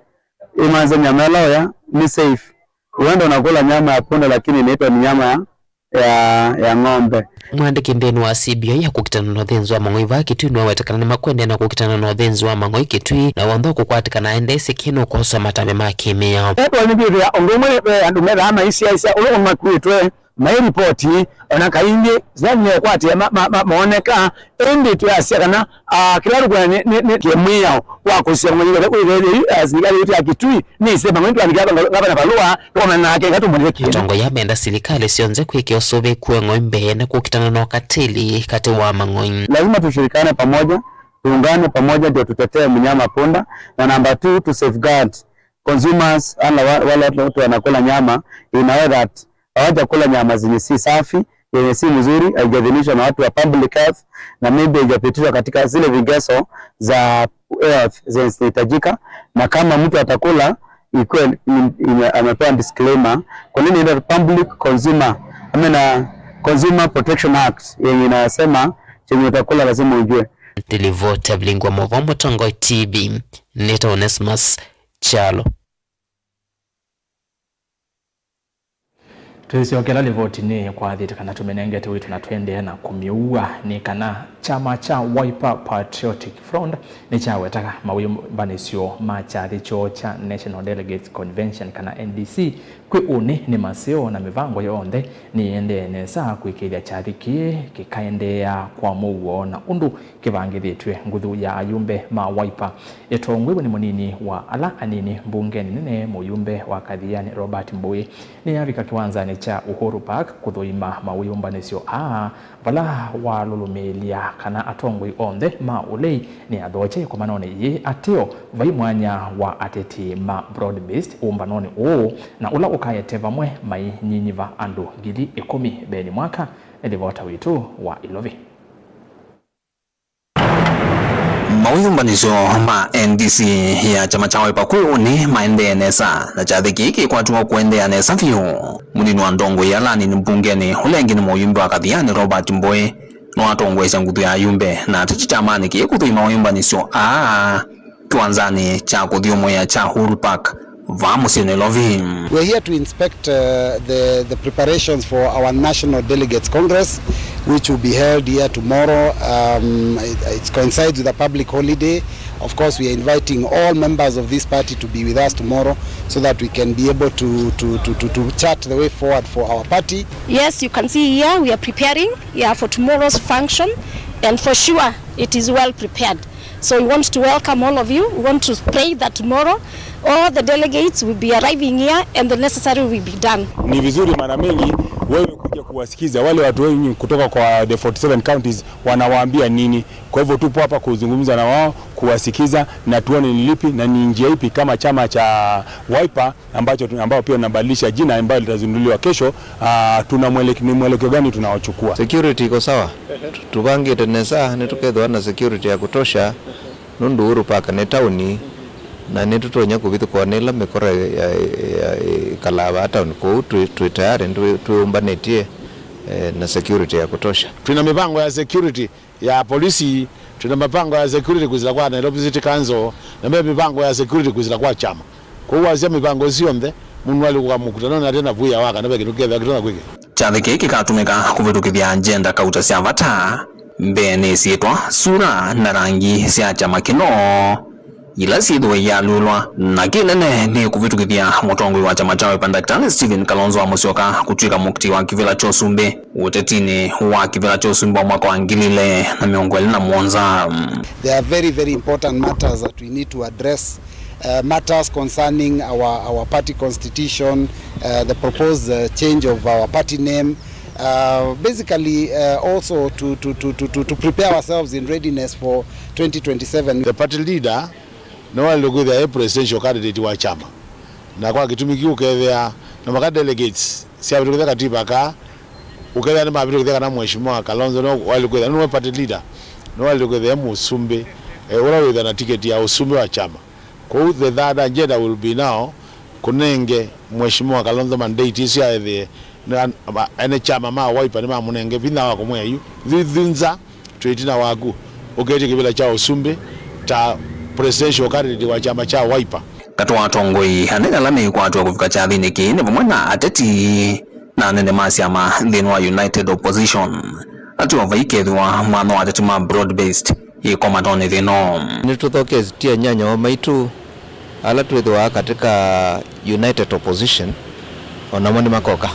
Hii maanisha nyama ĩla ũya nĩ safe. Huenda unakula nyama ya punda, lakini inaitwa ni nyama ya, ya, ya ng'ombe. Mwandĩki nthĩnĩ wa C B I ya kũkitana na ũthĩnzi wa mang'oi vaa Kitui nĩwaweta kana nĩmakwendea na kũkitana na ũthĩnzi wa mang'oi Kitui, na w'onthe ũkũkwatĩkana aendee sĩkĩ nũkwosa matambya ma kĩmĩao. Etwa nĩkwĩthĩa ũndũ ũmwe ve andũ methaa maisyaĩsya ũla ũmakuĩtwe, mairipoti, ona kaingĩ, yani, mekwatĩa ma- ma- ma- mooneka, ĩndĩ twĩasya kana, ah, kĩla tũkwenda nĩ- nĩ- nĩ kĩmwĩao wa kũsya ng'oi wĩthĩe yu, ah, silikalĩ yitũ ya Kitui nĩsema ng'oi twandĩkĩa ngavana valũa, tũkomana nake, ngatũmũlĩke. Atongoi aa menda silikalĩ syonthe kwĩkĩa ũsũvĩku wa ng'oi mbee na kũkitana na ũkatili katĩ wa mang'oi. Lazima tushirikiane pamoja, tuungane pamoja ndio tutetee mnyama punda. Na number two, to safeguard consumers, ala wa- wale watu wanakula nyama, in a way that hawajakula nyama zenye si safi, yenye si mzuri, haijaidhinishwa na watu wa public health, na maybe haijapitishwa katika zile vigezo za health zenye zinahitajika, na kama mtu atakula, ikuwe ni- ime- amepewa disclaimer. Kwa nini ile Public Consumer, I mean, uh, Consumer Protection Act yenye inasema chenye utakula lazima ujue. Nĩ livoti ya Vilingi wa Mauvoo, Mũtongoi T V, nĩtawa Onesmus Kyalo. Twĩsyokela livotinĩ, kwathĩte kana tũmĩnengete wĩtũ na tũendee na kũmĩua, nĩ kana kyama kya Wiper Patriotic Front nĩkyawetaga mawĩyũmbanĩsyo ma kyathĩ kyoo kya National Delegates Convention, kana N D C, kwĩ ũnĩ nĩ maseo, na mĩvango yonthe nĩyĩendee nesa kũĩkĩĩthya kyathĩ kĩĩ kĩkaendeea kwa mũuo na ũndũ kĩvangĩthĩtw'e. Nguthu ya ayumbe ma Wiper ĩtongwĩw'e nĩ mũnini wa ala anini mbungenĩ nene, mũyumbe wa Kathiani Robert Mbũĩ, nĩyavika kĩwanzanĩ kya Uhuru Park kũthũima mawĩyũmbanĩsyo aa, vala walũlũmĩĩlya kana atongoi onthe ma ũlei nĩ athokye ĩkomanonĩ yĩĩ ateo vai mwanya wa ateti ma broad-based ũmbanonĩ ũũ, na ũla ũkaete vamwe mainyinyiva andũ ngili ĩkũmi mbeenĩ mwaka. Nĩ livota witũ wa Ilovi. Mawĩyũmbanĩsyo ma N D C ya kyama kya Wiper kwĩ ũnĩ maendee nesa, na kyathĩ kĩĩ kĩkwatiwa kũendeea nesa vyũ. Mũnini wa ndongoi ala anini mbungenĩ, ũla ĩngĩ nĩ mũyumbe wa Kathiani Robert Mbũĩ, nĩwatongoesya nguthu ya ayumbe na ateti kyamanĩ kĩĩ kũthũima mawĩyũmbanĩsyo aa kĩwanzanĩ kya kũthyũmũĩa kya Uhuru Park vaa mũsyĩ Nairobi. We're here to inspect, uh, the, the preparations for our National Delegates Congress, which will be held here tomorrow. Um, it, it coincides with a public holiday. Of course, we are inviting all members of this party to be with us tomorrow so that we can be able to, to, to, to, to chart the way forward for our party. Yes, you can see here we are preparing, yeah, for tomorrow's function, and for sure it is well prepared. So we want to welcome all of you. We want to pray that tomorrow all the delegates will be arriving here and the necessary will be done. Ni vizuri mara mingi wewe kuja kuwasikiza wale watu wenyu kutoka kwa the forty-seven counties wanawaambia nini. Kwa hivyo tupo hapa kuzungumza na wao, kuwasikiza na tuone ni lipi na ni njia ipi kama chama cha Wiper ambacho tuna- ambao pia tunabadilisha jina ambayo litazinduliwa kesho, ah, tuna mweleke- ni mwelekeo gani tunaochukua. Security iko sawa. Tuvangĩte nesa, nĩtũkethĩwa na security ya kutosha, nũndũ Uhuru Park nĩ taoni, na nĩtũtonya kũvithũkwa nĩ ĩla mĩkora ya, ya, ĩkalaa vaa taoni. Kwoou twĩ, twĩ tayari, twĩ, twĩũmbanĩtye, eh, na security ya kutosha. Twĩna mĩvango ya security ya polisi, twĩna mĩvango ya security kwĩsĩla kwa Nairobi City Council, na me mĩvango ya security kwĩsĩla kwa kyama. Kwoou wasya mĩvango ĩsu yonthe, mũndũ nĩwaĩle kũka mũkutanonĩ ate na vũĩa wa kana ve kĩndũ kĩkethĩwa kĩtonya kwĩkĩka. Kyathĩ kĩĩ kĩkatũmĩka kũvĩtũkĩthya agenda kauta sya vata mbeenĩ, syĩtwa, sura, na rangi sya kyama kĩno, ila syĩthĩwe iyaalyũlwa, na kĩnene nĩ kũvĩtũkĩthya mũtongoi wa kyama kya Wiper, Daktari Stephen Kalonzo wa Musyoka, kũtw'ĩka mũkiti wa kĩvĩla kya ũsumbĩ ũtetinĩ wa kĩvĩla kya ũsumbĩ wa mwaka wa ngili ilĩ na mĩongo ĩlĩ na mũonza. There are very, very important matters that we need to address, uh, matters concerning our, our party constitution, uh, the proposed, uh, change of our party name, uh, basically, uh, also to, to, to, to, to, to prepare ourselves in readiness for twenty twenty-seven. The party leader nĩwaĩle kwĩthĩa e presidential candidate wa kyama, na kwa kĩtumi kĩu ũkethĩa na maka delegates syavĩtũkĩthya katiba kaa, ũkethĩa nĩmavĩtũkĩthya kana Mheshimiwa Kalonzo nĩwaĩle kwĩthĩa nĩwe party leader, nĩwaĩle kwĩthĩa e mũsumbĩ, eh, ũla wĩthĩa na tiketi ya ũsumbĩ wa kyama. Kwoou the third agenda will be now kũnenge Mheshimiwa Kalonzo mandate ĩsu aethĩe na, ma- ene kyama ma Wiper nĩmamũnenge vinya wa kũmwĩa yu, thi- thi nza, Twĩ ĩtina waku, ũketye kĩvĩla kya ũsumbĩ ta presidential candidate wa kyama kya Wiper. Katĩ wa atongoi anene ala meĩkwatw'a kũvika kyathĩnĩ kĩĩ nĩ vamwe na ateti na anene ma syama nthĩnĩ wa United Opposition. Ateo vaikethĩwa mwanya wa ateti ma broad-based ĩkomatonĩ thĩno. Nĩtũthoketye anyanya maitũ ala twĩthĩwa katika United Opposition, o namo nĩmakoka.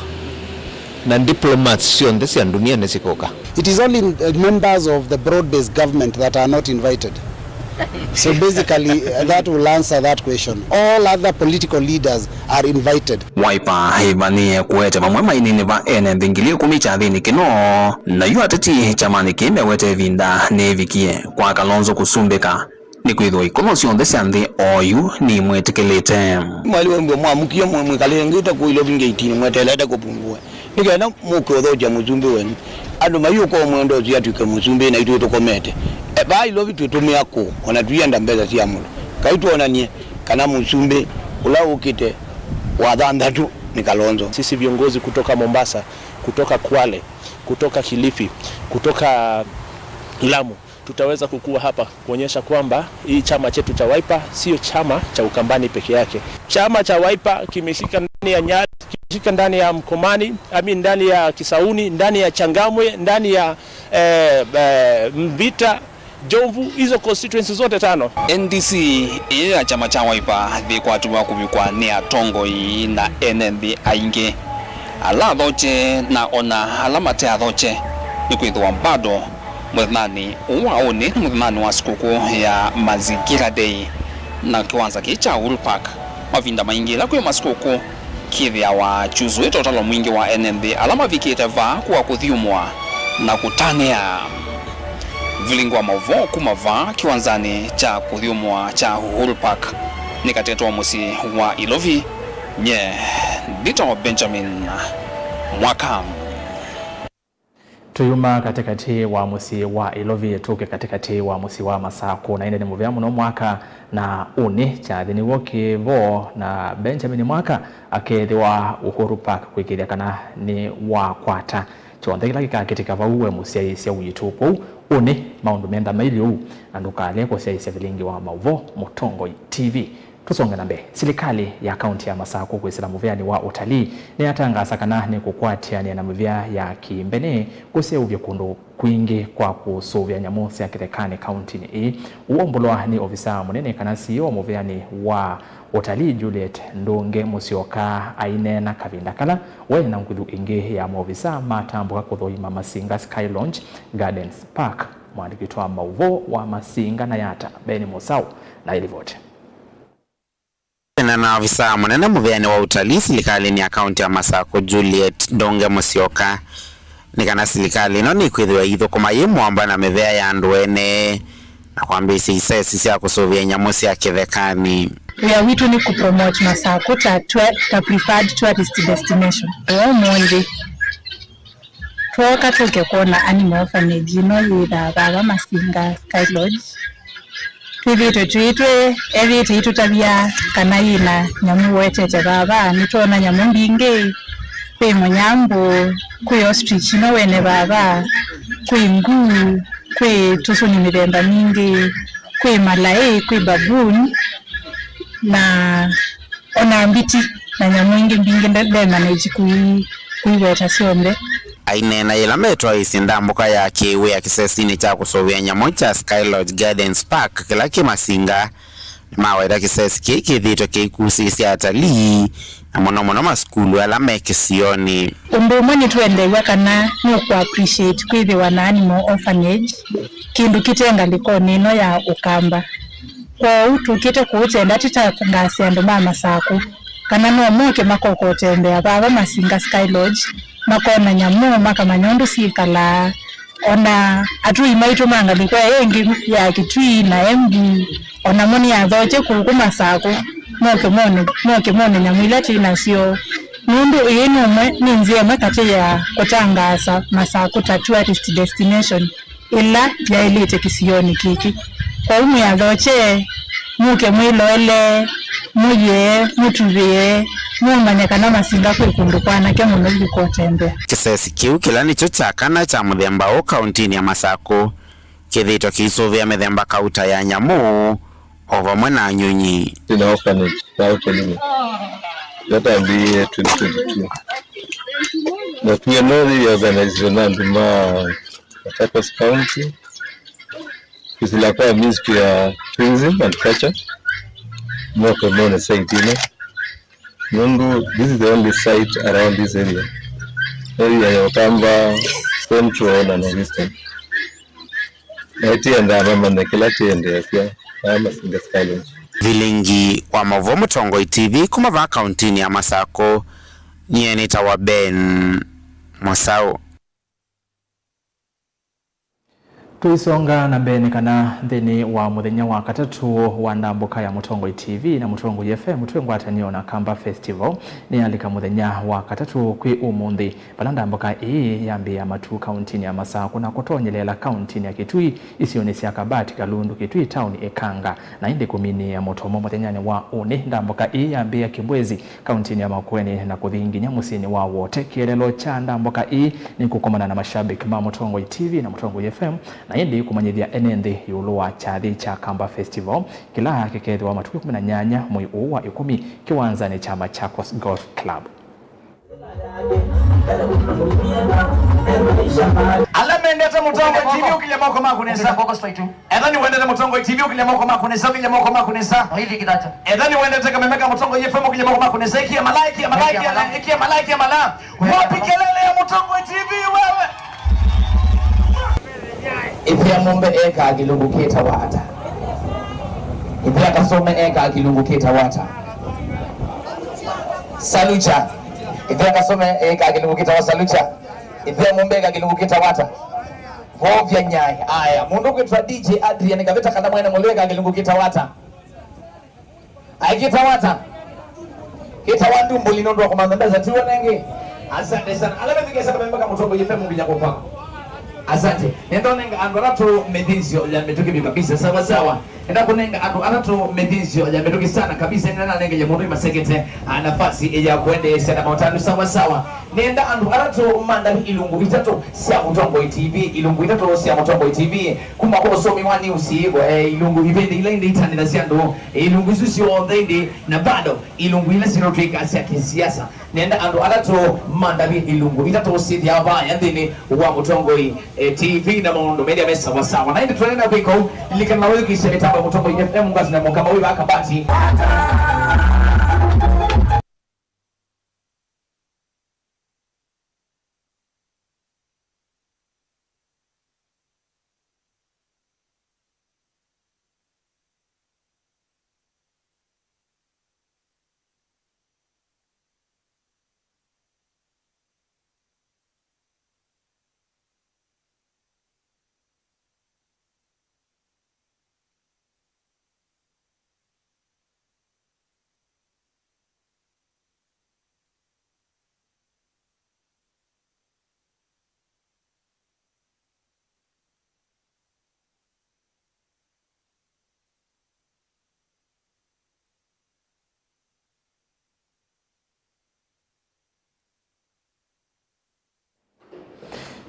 Na diplomats syonthe sya ndunia nĩsikoka. It is only, uh, members of the broad-based government that are not invited. So basically, uh, that will answer that question. All other political leaders are invited. Wiper ĩvanĩe kũete vamwe mainini va ene nthĩ ngili ĩkũmi kyathĩnĩ kĩno, na yu ateti kyamanĩ kĩĩ mewete ĩvinda nĩĩvikie kwa Kalonzo kũsumbĩka. Nĩkwĩthĩwa ikũlyo syonthe sya nthĩ oyu nimwĩtĩkĩlĩte. Mwali wembwe mwamũkie mwe-, mwĩkalĩngĩte kũu Ilovi ngeitini mweteelete kũvungũe, nĩ kenda mũke ũthokya mũsumbĩ wenyu. Andũ mayũka ũmwenda ũsu atw'ĩke mũsumbĩ, naitũ tũkomete. E, vaa Ilovi twĩtũmĩa kũ, ona tũienda mbesa sya mũndũ. Ngai twonanie kana mũsumbĩ ũla ũkĩte wa thanthatũ nĩ Kalonzo. Sisi viongozi kutoka Mombasa, kutoka Kwale, kutoka Kilifi, kutoka Lamu, tutaweza kukua hapa kuonyesha kwamba hii chama chetu cha Wiper sio chama cha Ukambani peke yake. Chama cha Wiper kimeshika ndani ya Nyali, kimeshika ndani ya Mkomani, I mean, ndani ya Kisauni, ndani ya Changamwe, ndani ya, eh, eh, Mvita, Jomvu, hizo constituencies zote tano. N D C ĩĩ ya kyama kya Wiper yĩkwatĩwa kũvikwa nĩ atongoi na ene nthĩ aingĩ, ala athokye na ona ala mate athokye, nĩkwĩthĩwa bado mũthenyanĩ ũũ wa ũnĩ nĩ mũthenyanĩ wa sikũkũ ya Mazingira Day, na kĩwanza kĩĩ kya Uhuru Park mavinda maingĩ ĩla kwĩ masikũkũ kĩthĩawa kyuzuĩte ũtalo mwingĩ wa ene nthĩ ala mavikĩte vaa kũa kũthyũmũa na kũtanĩa. Vilingi wa maũvoo kuma vaa kĩwanzanĩ kya kũthyũmũa kya Uhuru Park nĩkatetwa mũsyĩ wa Ilovi, nye ndĩtawa Benjamin Mwaka. Tũyuma katĩkatĩ wa mũsyĩ wa Ilovi, tũke katĩkatĩ wa mũsyĩ wa Masakũ, na ĩndĩ nĩ mũvea mũno Mwaka, na ũnĩ kyathĩ nĩw'o kĩ vo, na Benjamin Mwaka akethĩwa Uhuru Park kwĩkĩĩthya kana nĩ wakwata kyonthe kĩla kĩkakĩtĩka vau we mũsyaĩĩsya witũ. Kwoou ũnĩ maũndũ menda mailye ũu, na ndũkaleke kũsyaĩĩsya vilingi wa maũvoo Mũtongoi T V. Tũsonge na mbee. Silikalĩ ya kaunti ya Masakũ kwĩsĩla mũveanĩ wa ũtalii nĩyatangaasa kana nĩkũkwatĩanĩa na mĩvea ya kĩmbene kũseũvya kũndũ kwingĩ kwa kũsũvĩa nyamũ sya kĩthekanĩ kauntinĩ ĩĩ. Ũũ ũmbũlwa nĩ ovisaa mũnene kana C E O wa mũveanĩ wa ũtalii Juliet Ndũnge Mũsyoka aineena kavinda kala we na nguthu ĩngĩ ya maovisaa matambũka kũthũima Masinga Sky Lodge Gardens Park. Mwandĩki witũ wa maũvoo wa Masinga na Yata, Ben Mũsaũ, na ĩlivoti. Ena na ovisaa mũnene mũveanĩ wa ũtalii silikalĩnĩ ya kaunti ya Masakũ, Juliet Ndũnge Mũsyoka, nĩ kana silikalĩ ĩno nĩkwĩthĩwa ĩithũkũma yĩ mũamba na mĩvea ya andũ ene na kwambĩĩsya isesi sya kũsũvĩa nyamũ sya kĩthekanĩ. Wĩa witũ nĩ kũpromote Masakũ ta tour, ta preferred tourist destination. Ũmũnthĩ twooka tũke kwona animal orphanage ĩno yĩthaa vava Masinga Sky Lodge. Twĩthĩĩtwe twĩ twĩ ethĩĩte itũtavya kana yĩna nyamũ wetete vava. Nĩtwoona nyamũ mbingĩ. Kwĩ mũnyambũ, kwĩ ostrich ĩno wene vava, kwĩ nguu, kwĩ tũsũni mĩthemba mingĩ, kwĩ malaĩ, kwĩ baboon, na ona mbiti na nyamũ ingĩ mbingĩ nde-, ndemanage kui-, kuiweta syonthe. Aineena yĩla metwaĩĩsye ndambũka ya kĩwĩa kĩsesinĩ kya kũsũvĩa nyamũ kya Sky Lodge Gardens Park kĩla kĩ Masinga, nĩmaweta kĩsesi kĩĩ kĩthĩĩtwe kĩikusĩĩsya atalii, na mũno mũno masukulu ala me kĩsionĩ. Ũndũ ũmwe nĩtwendeew'a kana nũkũ appreciate kwĩthĩwa na animal orphanage, kĩndũ kĩte ngalĩkonĩ ĩno ya Ũkamba. Kwoou tũkĩte kũũtenda tũtangaase andũ ma Masakũ kana no moke makoka ũtembea vava Masinga Sky Lodge, makona nyamũ, makamanya ũndũ syĩkalaa. Ona atũi maitũ ma ngalĩko ĩngĩ ya Kitui na Embu, onamo nĩathokye kũkũ Masakũ, moke mone, moke mone nyamũ ila twĩ nasyo. Nũndũ ĩĩ nũmwe, nĩ nzĩa ĩmwe katĩ ya kũtangaasa Masakũ ta tourist destination ĩla yaĩlĩte kĩsionĩ kĩkĩ. Kwoou mwĩathokye, mũke mwĩloele, mũyĩe, mũtuvĩe, mũmanye kana Masinga kwĩ kũndũ kwanake mũno vyũ kwa ũtembea. Kĩsesi kĩu kĩla nĩkyo kya kana kya mũthemba ũũ kauntinĩ ya Masakũ, kĩthĩtwe kĩisũvĩa mĩthemba kauta ya nyamũ o vamwe na nyũnyi. Twĩna orphanage ya Hotel Inn yatambĩĩe twenty twenty-two, na twĩana yĩorganizwe na andũ ma Machakos County, kĩsila kwa Ministry ya Tourism and Culture, moke mone site ĩno. Nũndũ this is the only site around this area. Area ya Ũkamba Central na Northeastern. Na ĩtĩendaa vamanya kĩla kĩendeesya vaa Masinga Skyline. Vilingi wa maũvoo Mũtongoi T V kuma vaa kauntinĩ ya Masakũ, nyie nĩtawa Ben Mũsaũ. Tũisonga na mbee nĩ kana nthĩnĩ wa mũthenya wa katatũ wa ndambũka ya Mũtongoi T V na Mũtongoi F M twĩ ngwatanĩo na Kamba Festival, nĩyalika mũthenya wa katatũ kwĩ ũmũnthĩ, vala ndambũka ĩĩ yambĩĩa Matuu kauntinĩ ya Masakũ na kũtonyeleela kauntinĩ ya Kitui, isionĩ sya Kabati, Kalundu, Kitui Town, Ĩkanga, na ĩndĩ kũminĩĩa Mũtomo mũthenyanĩ wa ũnĩ. Ndambũka ĩĩ yambĩĩa Kĩmbwezi kauntinĩ ya Makueni na kũthi nginya mũsyĩnĩ wa Wote. Kĩeleelo kya ndambũka ĩĩ nĩ kũkomana na mashabiki ma Mũtongoi T V na Mũtongoi F M, na ĩndĩ kũmanyĩthya ene nthĩ ĩũlũ wa kyathĩ kya Kamba Festival, kĩla kĩkeethĩwa matukũ ĩkũmi na nyanya mwei ũũ wa ĩkũmi kĩwanzanĩ kya Machakos Golf Club. Ala mendete Mũtongoi T V ũkĩlye moko maku nesa. Ethani wendete Mũtongoi T V ũkĩlye moko maku nesa, ũkĩlye moko maku nesa. Ethani wendete kameme ka Mũtongoi F M ũkĩlye moko maku nesa. Ĩkĩa mala, ĩkĩa mala, ĩkĩa mala, ĩkĩa mala, ĩkĩa mala. Wapi kelele ya Mũtongoi T V wewe? Ĩthĩa Mũmbe ekaa kĩlungu kĩtawa ata? Ĩthĩa Kasome ekaa kĩlungu kĩtawa ata? Salucha. Ĩthĩa Kasome ekaa kĩlungu kĩtawa salucha. Ĩthĩa Mũmbe ekaa kĩlungu kĩtawa ata? Vovya nyai. Aya, mũndũ kwĩtwa D J Adrian Kavĩta kana Mwene Mũlĩ ekaa kĩlungu kĩtawa ata? Ai, kĩtawa ata? Kĩtawa ndumbũli nũndũ wa kũmantha mbesa tiw'o nengĩ. Asante sana. Ala methukĩĩsya kameme ka Mũtongoi F M nginya kũkwa. Asante. Nenda ũnenga andũ atatũ mĩthĩnzĩo ya mĩtũkĩ vyũ kabisa. Sawa sawa. Nenda kũnenga andũ atatũ mĩthĩnzĩo ya mĩtũkĩ sana kabisa. Nenda nanengele mũndũ imasekete, ah, nafasi ya kũendeesya na maũtanu. Sawa sawa. Nenda andũ atatũ mandavi ilungu itatũ sya Mũtongoi T V, ilungu itatũ sya Mũtongoi T V, kuma kwa ũsomi wa news, eh, ilungu ivĩndĩ ila ĩndĩ itanĩthasya andũ, ilungu isu syonthe ĩndĩ, na bado ilungu ila sinotw'ĩka sya kĩsiasa. Nenda andũ atatũ mandavi ilungu itatũ syĩthĩawa vaya nthĩnĩ wa Mũtongoi, eh, T V na maũndũ methĩa me sawa sawa. Na ĩndĩ tũendeea kwĩka ũu, lilikana na wĩthukĩĩsya mĩtambo ya Mũtongoi F M ngwasi na mũkama wĩ vaa Kabati.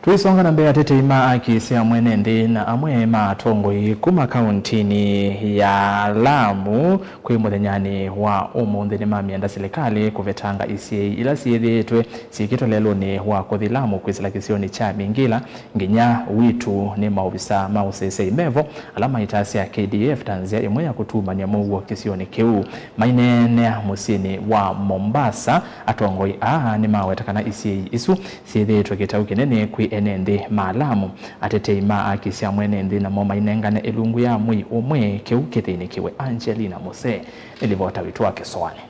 Tũisonga na mbee, atetei ma aki sya mwene nthĩ na amwe ma atongoi kuma kauntinĩ ya Lamu kwĩ mũthenyanĩ wa ũmũnthĩ nĩmamĩenda silikalĩ kũvetanga isyĩi ila syĩthĩĩtwe syĩkĩtwe lelũnĩ wa kũthi Lamu kwĩsĩla kĩsionĩ kya Mingila nginya Witu nĩ maovisa ma ũseseĩ mevo ala maitasya K D F ta nzĩa ĩmwe ya kũtuumany'a mũuo kĩsionĩ kĩu. Maineenea mũsyĩnĩ wa Mombasa, atongoi aa nĩmaweta kana isyĩi isu syĩthĩĩtwe kĩtau kĩnene kwĩ ene nthĩ ma Lamu. Atetei ma aki sya mwene nthĩ namo mainengane ĩlungu ya mwei ũmwe kĩu kĩthĩnĩkĩwe. Angelina Muse nĩ livota witũ wa Kĩsoanĩ.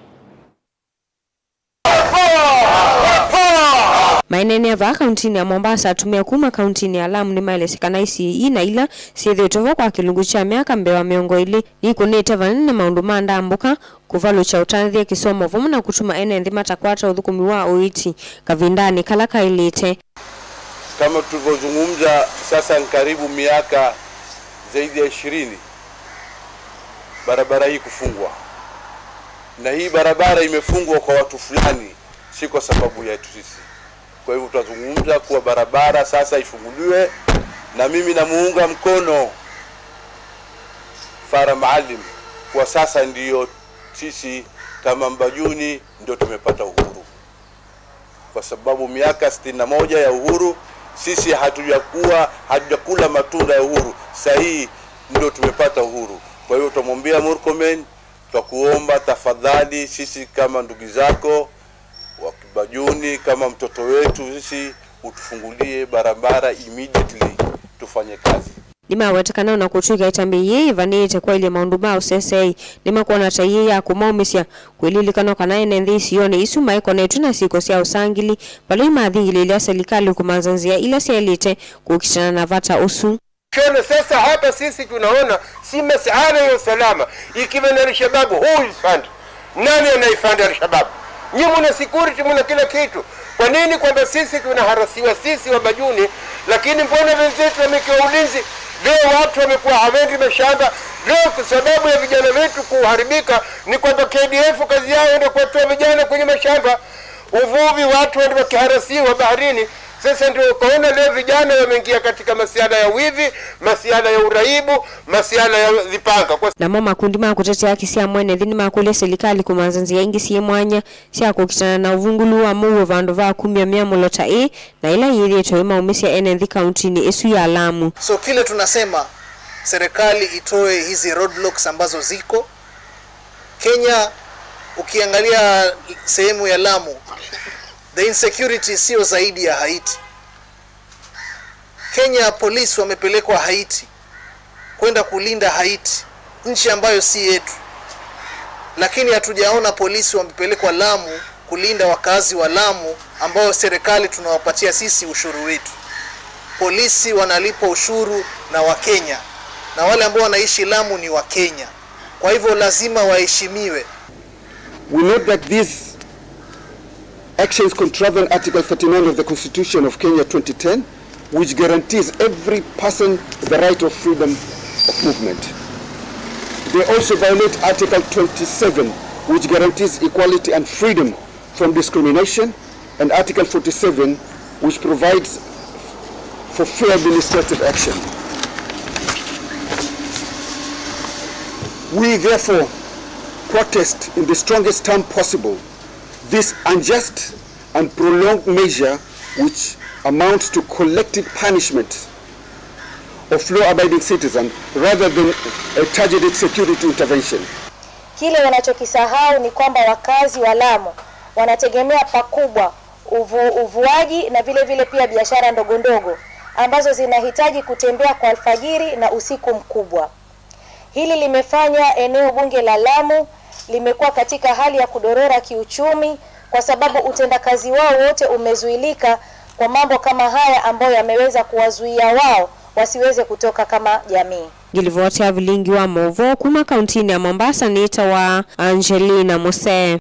Maineenea vaa kauntinĩ ya Mombasa, atumĩa kuma kauntinĩ ya Lamu nĩmaelesya kana isyĩi ii na ila syĩthĩĩtwe vo kwa kĩlungu kya myaka mbee wa mĩongo ĩlĩ, nĩikũnĩte vanene nĩ maũndũ ma ndambũka, kũvalũkya ũtanĩthya kĩsomo, vamwe na kũtuma ene nthĩ matakwata ũthũkũmi wa ũiiti kavindanĩ kala kaĩlĩte. Kama tulivyozungumza, sasa ni karibu miaka zaidi ya ishirini barabara hii kufungwa, na hii barabara imefungwa kwa watu fulani, si kwa sababu yetu sisi. Kwa hivyo, tutazungumza kuwa barabara sasa ifunguliwe, Na mimi namuunga mkono Farah Maalim. Kwa sasa ndiyo sisi kama Mbajuni ndio tumepata uhuru, kwa sababu miaka sitini na moja ya uhuru sisi hatujakuwa, hatujakula matunda ya uhuru. Saa hii ndio tumepata uhuru. Kwa hiyo tutamwambia Murkomen, twakuomba tafadhali, sisi kama ndugu zako wa Kibajuni, kama mtoto wetu, sisi utufungulie barabara immediately, tufanye kazi. Nĩmaweta kana ona kũtw'ĩka ĩtambya yĩĩ yĩvanĩĩte kwaĩlya maũndũ ma ũseseei, nĩmakwona ta yĩĩ ya kũmaũmĩsya. Kwĩlilikanwa kana ene nthĩ isionĩ isu maĩkonetw'e na syĩko sya ũsangili, vala yu mathingĩlĩĩlya silikalĩ kũmanza nzĩa ila syaĩlĩte kũkitana na vata ũsu. Ukiona sasa hapa sisi tunaona si masuala ya usalama, ikiwa ni Al-Shabaab, who is fund? Nani anaifund Al-Shabaab? Nyi muna security, muna kila kitu. Kwa nini kwamba sisi tunaharasiwa sisi wa Bajuni, lakini mbona wenzetu wamekiwa ulinzi? Leo watu wamekuwa hawendi mashamba. Leo kwa sababu ya vijana wetu kuharibika, ni kwamba K D F kazi yao ndio kuwatoa vijana kwenye mashamba. Uvuvi, watu wende wakiharasiwa baharini. Sasa ndio ukaona leo vijana wameingia katika masuala ya wivi, masuala ya uraibu, masuala ya vipanga. Kwa Namo makundi ma kũtetea haki sya mwene nthĩ nĩmakũlya silikalĩ kũmanza nzĩa ingĩ syĩ mwanya sya kũkitana na ũvungũlu wa mũuo vandũ va kumya myamũlo ta ĩĩ, na ĩla yĩthĩĩtwe ĩmaũmĩsya ene nthĩ kauntinĩ ĩsu ya Lamu. So kile tunasema, serikali itoe hizi roadblocks ambazo ziko Kenya. Ukiangalia sehemu ya Lamu, the insecurity sio zaidi ya Haiti. Kenya police wamepelekwa Haiti kwenda kulinda Haiti, nchi ambayo si yetu, lakini hatujaona polisi wamepelekwa Lamu kulinda wakazi wa Lamu ambao serikali tunawapatia sisi ushuru wetu. Polisi wanalipwa ushuru na Wakenya, na wale ambao wanaishi Lamu ni Wakenya. Kwa hivyo lazima waheshimiwe. We note that these actions contravene Article thirty-nine of the Constitution of Kenya twenty ten, which guarantees every person the right of freedom of movement. They also violate Article twenty-seven, which guarantees equality and freedom from discrimination, and Article forty-seven, which provides for fair administrative action. We therefore protest in the strongest term possible this unjust and prolonged measure, which amounts to collective punishment of law-abiding citizens rather than a targeted security intervention. Kile wanachokisahau ni kwamba wakazi wa Lamu wanategemea pakubwa uvu-, uvuaji na vile vile pia biashara ndogo ndogo ambazo zinahitaji kutembea kwa alfajiri na usiku mkubwa. Hili limefanya eneo bunge la Lamu limekuwa katika hali ya kudorora kiuchumi kwa sababu utendakazi wao wote umezuilika kwa mambo kama haya ambayo yameweza kuwazuia wao wasiweze kutoka kama jamii. Ngilivoti ya vilingi wa mauvoo kuma kauntinĩ ya Mombasa nĩtawa Angelina Musee.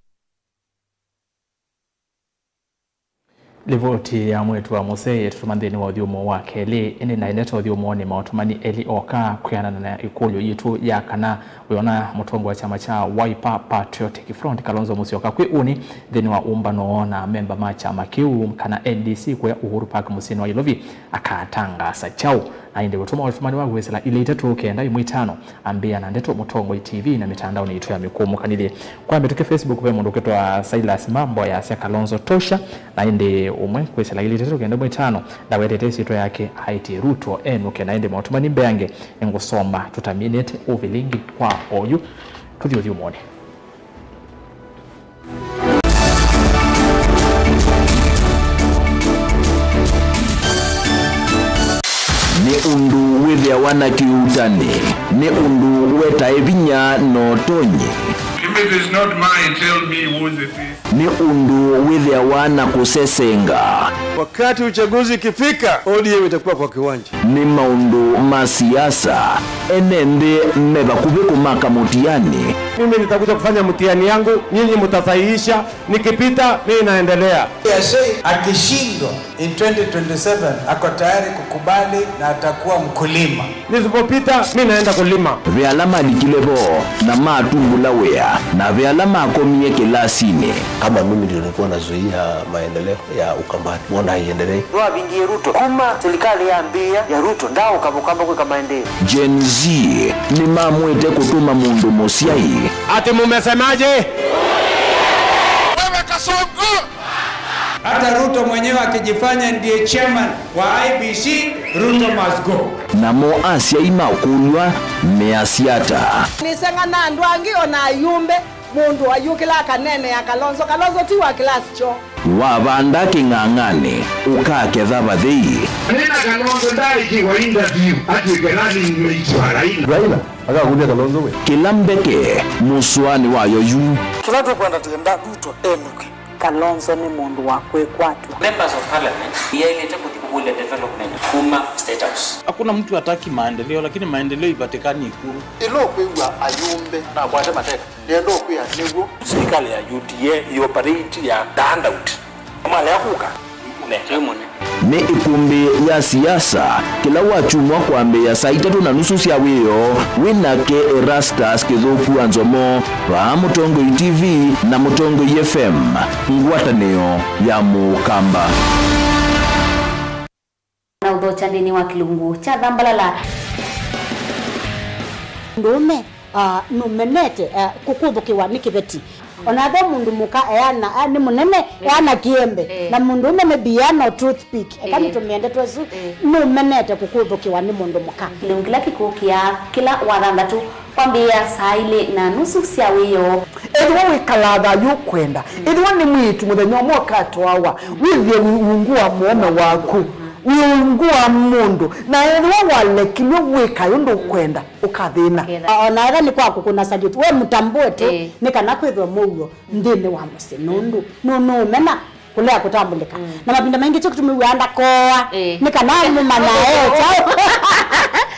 Livoti ya mwĩĩtu wa Musee ĩtũtũma nthĩnĩ wa ũthyũmũo wa kelĩ, ĩndĩ naendete ũthyũmũonĩ maũtũmani elĩ oka kwĩanana na ĩkũlyo yitũ ya kana wĩona mũtongoi wa kyama kya Wiper Patriotic Front, Kalonzo Musyoka, kwĩ ũnĩ nthĩnĩ wa ũmbano na memba ma kyama kĩu kana N D C kũya Uhuru Park mũsyĩnĩ wa Nairobi, akatangaasa kyaũ. Na ĩndĩ ũtũma ũtũmani wa kwĩsĩla ilĩ itatũ kenda ĩmwe itano, ambĩĩa na ndeto mũtongoi T V na mĩtandaonĩ yitũ ya mĩkũũmũkanĩlye. Kwa mĩtũkĩ Facebook, ve mũndũ ũkwĩtwa Silas Mambo ayasya Kalonzo tosha, na ĩndĩ ũmwe kwĩsĩla ilĩ itatũ kenda ĩmwe itano ndawetete ĩsyĩtwa yake aĩtye Ruto enũke. Na ĩndĩ maũtũmani mbeange nĩngũsoma tũtaminĩte ũvilingi kwa oyu. Tũthi ũthyũmũonĩ. Nĩ ũndũ wĩthĩawa na kĩuutani, nĩ ũndũ wetae vinya na ũtonyi. If it is not mine, tell me whose it is. Nĩ ũndũ wĩthĩawa na kũsesenga. Wakati uchaguzi ikifika, O D M itakuwa kwa kiwanja. Nĩ maũndũ ma siasa, ene nthĩ me vakuvĩ kũmaka mũtiani. Mimi nitakuja kufanya mtihani yangu, nyinyi mtasahihisha, nikipita, mimi naendelea. Yashei akishindwa in twenty twenty-seven, ako tayari kukubali na atakuwa mkulima. Nisipopita, mimi naenda kulima. Ve ala malikile vo na matungula wĩa, Na ve ala makomie kĩlasinĩ. Kama mimi ndio nilikuwa nazuia maendeleo ya Ukambani, mbona haiendelei? Nĩwavingie Ruto. Kuma serikali yambĩĩa ya Ruto, ndaũkavũkamba kwĩka maendeeo. Gen Z nĩmamwĩte kũtũma mũndũ mũsyai. Ati mumesemaje? Wewe Kasongo! Hata Ruto mwenyewe akijifanya ndiye chairman wa I E B C, Ruto must go. Namo asyai makũlw'a measya ata? Nĩseng'a na andũ angĩ, o na ayumbe, mũndũ ayũkĩla akaneenea Kalonzo. Kalonzo ti wa class kyoo. Wavanda kĩng'ang'anĩ, ũkaketha vathei. Nĩna Kalonzo ndaikiwa interview atw'ĩke running mate wa Raila. Raila akakũlya Kalonzo we. Kĩla mbeke mũsũanĩ wayo yu. Kĩla tũkwenda, tũyenda Ruto enũke. Kalonzo nĩ mũndũ wa kwĩkwatw'a. Members of Parliament yaĩlĩte kũthi kũkũlya development kuma State House. Hakuna mtu hataki maendeleo, lakini maendeleo ipatikani Ikulu. Ĩla ũkwĩw'a ayumbe nakwate mateka, nĩenda ũkwĩa nĩw'o. Serikali ya U D A ĩoperate ya the handout. Malea kũka, nete mũne. Nĩ ĩkumbĩ ya siasa, kĩla wakyumwa kwambĩĩa saa itatũ na nusu sya wĩoo, wĩ nake Erastus Kĩthũku wa Nzomo, vaa Mũtongoi T V na Mũtongoi F M, ngwatanĩo ya Mũkamba. Na ũthokya nthĩnĩ wa kĩlungu kya Thambalala. Mũndũũme, ah, nũmenete, ah, kũkũthũkĩwa nĩ kĩveti. Ona ethĩwa mũndũ mũka eana, ah, nĩ mũnene, eh, eana kĩembe. Eh. Na mũndũũme maybe eana o toothpick. Eka, eh, nĩtũmĩende twesu, eh, nũmenete kũkũthũkĩwa nĩ mũndũ mũka. Kĩlungu kĩla kĩkũkĩa kĩla wathanthatũ kwambĩĩa saa ilĩ na nusu sya wĩoo. Ethĩwa wĩkalaa thayũ ũkwenda, ethĩwa nĩ mwĩĩtu mũthenya ũmwe ũkatwawa, wĩthĩe wĩ ungu wa mũũme waku, wĩ ungu wa mũndũ, na ethĩwa walekilw'e wĩka ũndũ ũkwenda, ũkathĩna. Ũkathĩna. O na ethĩwa nĩ kwa kũkũna salute, we mũtambũe tu, ĩĩ, nĩ kana kwĩthwe mũuo nthĩnĩ wa mũsyĩ, nũndũ nũ-, nũũmena kũlea kũtambũlĩka. Mm. Na mavinda maingĩ kyo kĩtumi wĩaa ndakoa, ĩĩ, nĩ kana mũmanya e kyaũ.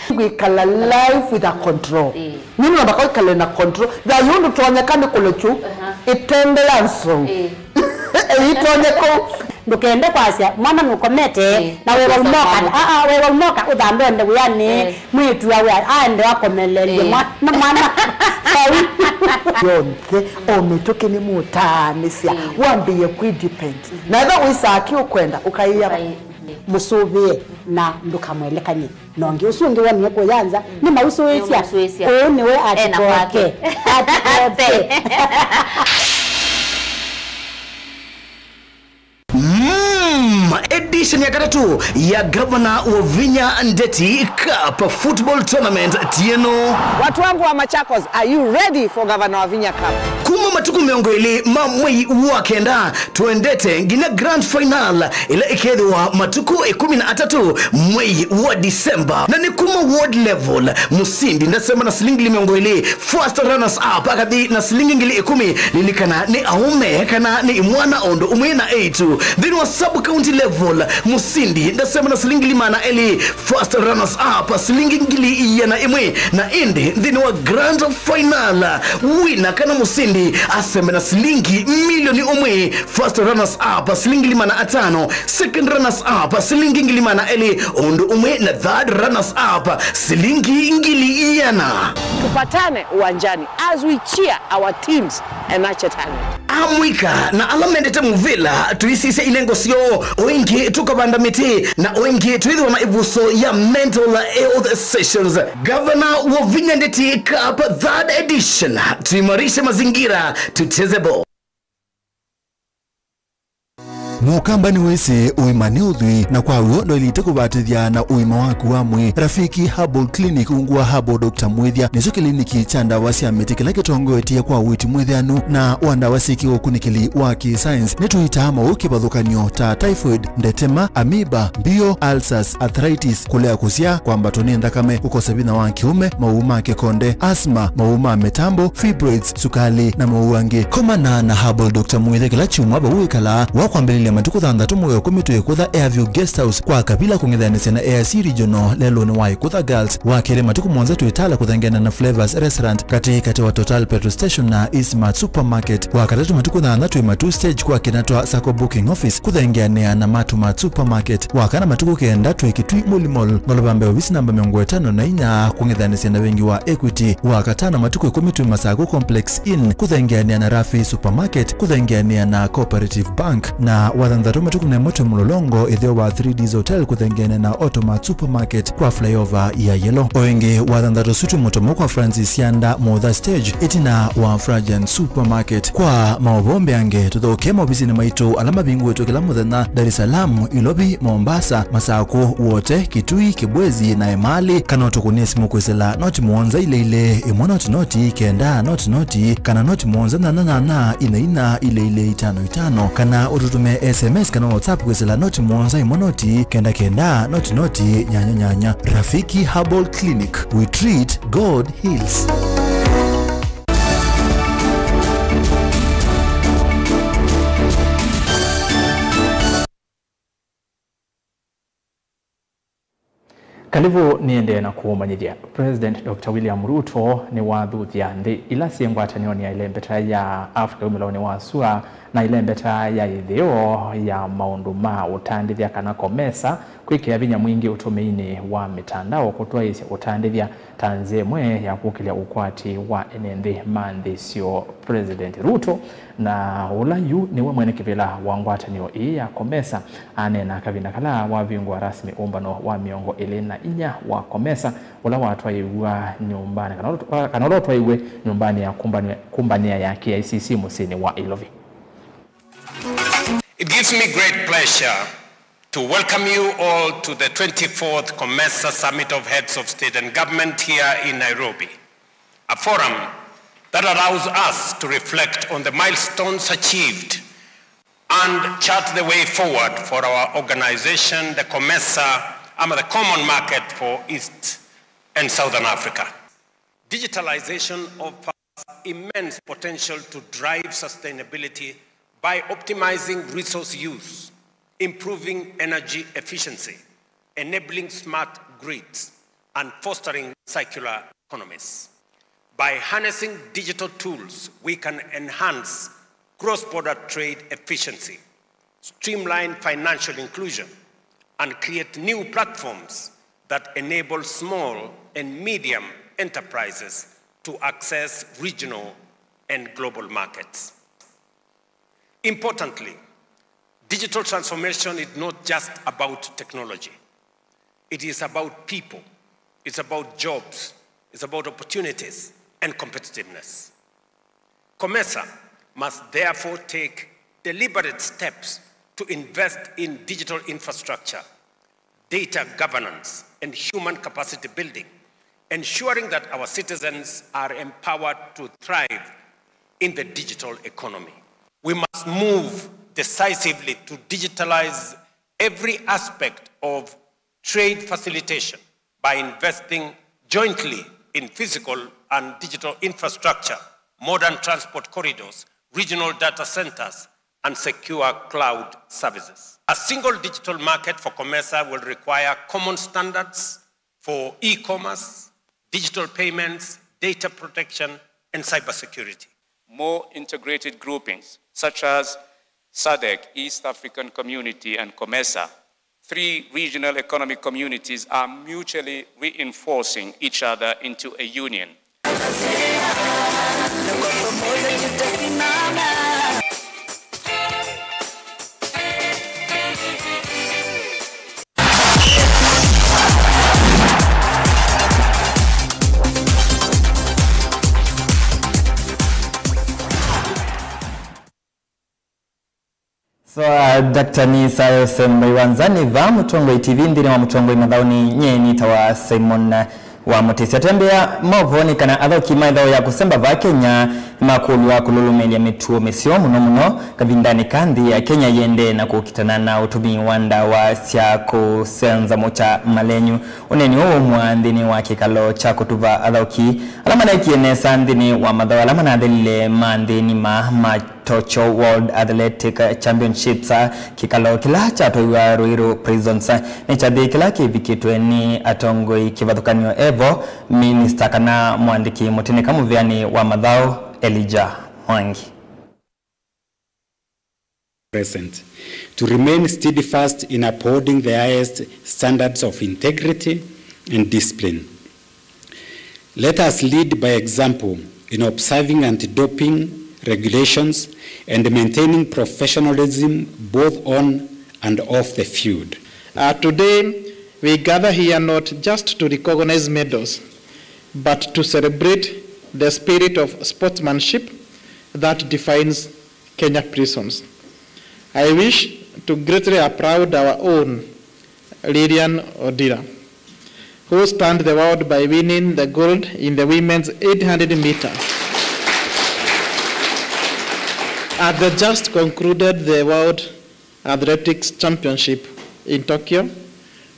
Wĩkala life with a control. Ĩĩ. Nĩ namba kwa ĩkale na control. Thayũ ndũtonyeka nĩ kũlekyu, aha, ĩtembea nzou. Ĩĩ. Ĩtonye kũu. Ndũkende kwasya mwana nũkomete, ĩĩ, na wewa ũkosa umoka, mwana. Aa, wewa umoka ũthambe ende wĩanĩ. Ĩĩ. Mwĩĩtu awe aende akomeleelye, ĩĩ, mwa-, na mwana vau. Yonthe, o mĩtũkĩ nĩmũtaanĩsya, ĩĩ, wambĩĩe kwĩ depend. Mhm. Na ethĩwa wĩsaa kĩ ũkwenda, ũkaĩa, ũkaĩ-, mhm, mũsũvĩe na ndũkamwelekany'e na ũngĩ. Ũsu ũngĩ wonie kũya nza, mm, nĩmausũĩsya. Nĩmausũĩsya. Ũũ nĩwe ena atikoke. Kwake. Atikoke. Mm, edition ya katatũ ya Gavana Wavinya Ndeti Cup Football Tournament ti ĩno. Watu wangu wa Machakos, are you ready for Gavana Wavinya Cup? Kuma matukũ mĩongo ĩlĩ ma mwei wa kenda, tũendete nginya grand final ĩla ĩkethĩwa matukũ ĩkũmi na atatũ mwei wa December. Na nĩ kuma ward level, mũsindi ndasema na silingi ngili mĩongo ĩlĩ, first runners up akathi na silingi ngili ĩkũmi, lilikana nĩ aũme kana nĩ imwana o ũndũ ũmwe na eĩtu. Nthĩnĩ wa sub county level, mũsindi ndasema na silingi ngili maana elĩ, first runners up silingi ngili ĩana ĩmwe, na ĩndĩ nthĩnĩ wa grand final, wina kana mũsindi aseme na silingi milioni ũmwe, first runners up silingi ngili maana atano, second runners up silingi ngili maana elĩ, o ũndũ ũmwe na third runners up silingi ngili ĩana. Tupatane uwanjani as we cheer our teams and nurture talent. Amũika na ala mendete mũvĩla, tũisisye ilengo syoo, o ĩngĩ tũkavanda mĩtĩ, na o ĩngĩ twĩthĩwa na ĩvuso ya mental health sessions. Gavana Wavinya Ndeti Cup third edition, tuimarishe mazingira, tucheze ball. Mũkamba nĩwĩsĩ ũima nĩ ũthwii, na kwa w'o ndwaĩlĩte kũvatĩthya na ũima waku wa mwĩĩ. Rafiki Herbal Clinic ungu wa Herbal Doctor Mwĩthya nĩkyo kĩliniki kya ndawa sya mĩtĩ kĩla kĩtongoetye kwa ũiiti mwĩthĩanu na wa ndawa syĩ kĩũkunĩkĩli wa kĩ-science. Nĩtũitaa maũũ kĩvathũkany'o ta typhoid, ndetema, amoeba, mbio, ulcers, arthritis, kũlea kũsyaa, kwambatwa nĩ nthakame, kũkosa vinya wa kĩũme, maũũ ma kĩkonde, asthma, maũũ ma mĩtambo, fibroids, sukali, na maũũ angĩ. Komana na Herbal Doctor Mwĩthya kĩla kyumwa vau wĩkalaa wa kwambĩlĩlya Matukũ thanthatũ mwei wa ĩkũmi twĩ Ĩkũtha Airview Guest House kwa Kavila kũng'ethanĩsya na A I C Regional lelũnĩ wa Ĩkũtha Girls. Wa kelĩ matukũ mũonza twĩ Tala kũthengeana na Flavors Restaurant katĩ katĩ wa Total Petrol Station na Eastmart Supermarket. Wa katatũ matukũ nyanya twĩ Matuu Stage kwa kĩna twa Sacco Booking Office kũthengeanĩa na Matumart Supermarket. Wa kana matukũ kenda twĩ Kitui Muli Mall ngolova mbee ovisi namba mĩongo ĩtano na inya kũng'ethanĩsya na vengi wa Equity. Wa katano matukũ ĩkũmi twĩ Masaku Complex Inn kũthengeanĩa na Rafi Supermarket kũthengeanĩa na Cooperative Bank. Na wa thanthatũ matukũ na ĩmwe twĩ Mũlolongo ĩtheo wa Three Ds Hotel kũthengeanĩa na Automart Supermarket kwa flyover ya Yellow. O ĩngĩ wa thanthatũ ũsu twĩ Mũtomo kwa Francis Sianda Motha Stage ĩtina wa Frajan Supermarket. Kwa maũvoo mbeange tũthokee maovisinĩ maitũ ala mavingũĩtwe kĩla mũthenya Dar es Salaam, Ilovi, Mombasa, Masaku, Wote, Kitui, Kibwezi na Emali, kana ũtũkũnĩe simũ kwĩsĩla noti mũonza ile ile ĩmwe noti noti kenda noti noti kana noti mũonza nyanya nyanya ine ina ile ile itano itano, kana ũtũtũmĩe S M S kana WhatsApp kwĩsĩla noti mũonza ĩmwe noti kenda kenda noti noti nyanya nyanya. Rafiki Herbal Clinic, we treat, God heals. Kalĩvu nĩendee na kũũmanyĩthya. President Doctor William Ruto nĩwathuthya nthĩ ila syĩ ngwatanĩonĩ ya ĩlembeta ya Africa wumĩlaonĩ wa sua na ĩlembeta ya ĩtheo ya maũndũ ma ũtandĩthya kana COMESA kwĩkĩa vinya mwingĩ ũtũmĩinĩ wa mĩtandao kũtwaĩĩsya ũtandĩthya ta nzĩa ĩmwe ya kũkĩlya ũkwati wa ene nthĩ ma nthĩ syoo. President Ruto, na ũla yu nĩwe mwene kĩvĩla wa ngwatanĩo ĩĩ ya COMESA, aneena kavinda kala wavingũa rasmi ũmbano wa mĩongo ĩlĩ na inya wa COMESA, ũla watwaĩw'a nyũmbanĩ, kana ũla, kana ũla ũtwaĩw'e nyũmbanĩ ya kumbanĩa, kumbanĩa ya K I C C mũsyĩnĩ wa Ilovi. It gives me great pleasure to welcome you all to the twenty-fourth COMESA Summit of Heads of State and Government here in Nairobi, a forum that allows us to reflect on the milestones achieved and chart the way forward for our organization, the COMESA, ama the common market for East and Southern Africa. Digitalization offers immense potential to drive sustainability by optimizing resource use, improving energy efficiency, enabling smart grids, and fostering circular economies. By harnessing digital tools, we can enhance cross-border trade efficiency, streamline financial inclusion, and create new platforms that enable small and medium enterprises to access regional and global markets. Importantly, digital transformation is not just about technology. It is about people. It's about jobs. It's about opportunities and competitiveness. COMESA must therefore take deliberate steps to invest in digital infrastructure, data governance, and human capacity building, ensuring that our citizens are empowered to thrive in the digital economy. We must move decisively to digitalize every aspect of trade facilitation by investing jointly in physical and digital infrastructure, modern transport corridors, regional data centers, and secure cloud services. A single digital market for COMESA will require common standards for e-commerce, digital payments, data protection, and cybersecurity. More integrated groupings such as SADC, East African Community, and COMESA, three regional economic communities, are mutually reinforcing each other into a union. So, uh, Doctor Nisa Yosem Maiwanza nĩ vaa Mũtongoi T V nthĩnĩ wa Mũtongoi Mathaũnĩ. Nyie nĩtawa Simon, uh, wa Mũtĩsya. Twendea maũvoonĩ kana athoki ma ĩthaũ ya kũsemba vaa Kenya Nĩmakũlw'a kũlũlũmĩĩlya mĩtuo mĩseo, mũno mũno kavindanĩ ka nthĩ ya Kenya yĩendee na kũkitana na ũtũmĩi wa ndawa sya kũsenzamũkya malenyu. Ũneeni ũũ waumw'a nthĩnĩ wa kĩkalo kya kũtuva athaũki ala maneekie nesa nthĩnĩ wa mathaũ ala manathelile ma nthĩ ng'ima ma Tokyo World Athletic Championships, kĩkalo kĩla kyatwaiwa Ruiru Prisons. Nĩ kyathĩ kĩla kĩvikĩtwe nĩ atongoi kĩvathũkany'o evo, minista kana mũandĩki mũtĩnĩka mũvĩanĩ wa mathaũ, Elijah Mwangi. Present, to remain steadfast in upholding the highest standards of integrity and discipline. Let us lead by example in observing anti-doping regulations and maintaining professionalism both on and off the field. Uh, today, we gather here not just to recognize medals, but to celebrate the spirit of sportsmanship that defines Kenya prisons. I wish to greatly applaud our own Lilian Odira, who stunned the world by winning the gold in the women's eight hundred meters at the just concluded the World Athletics Championship in Tokyo,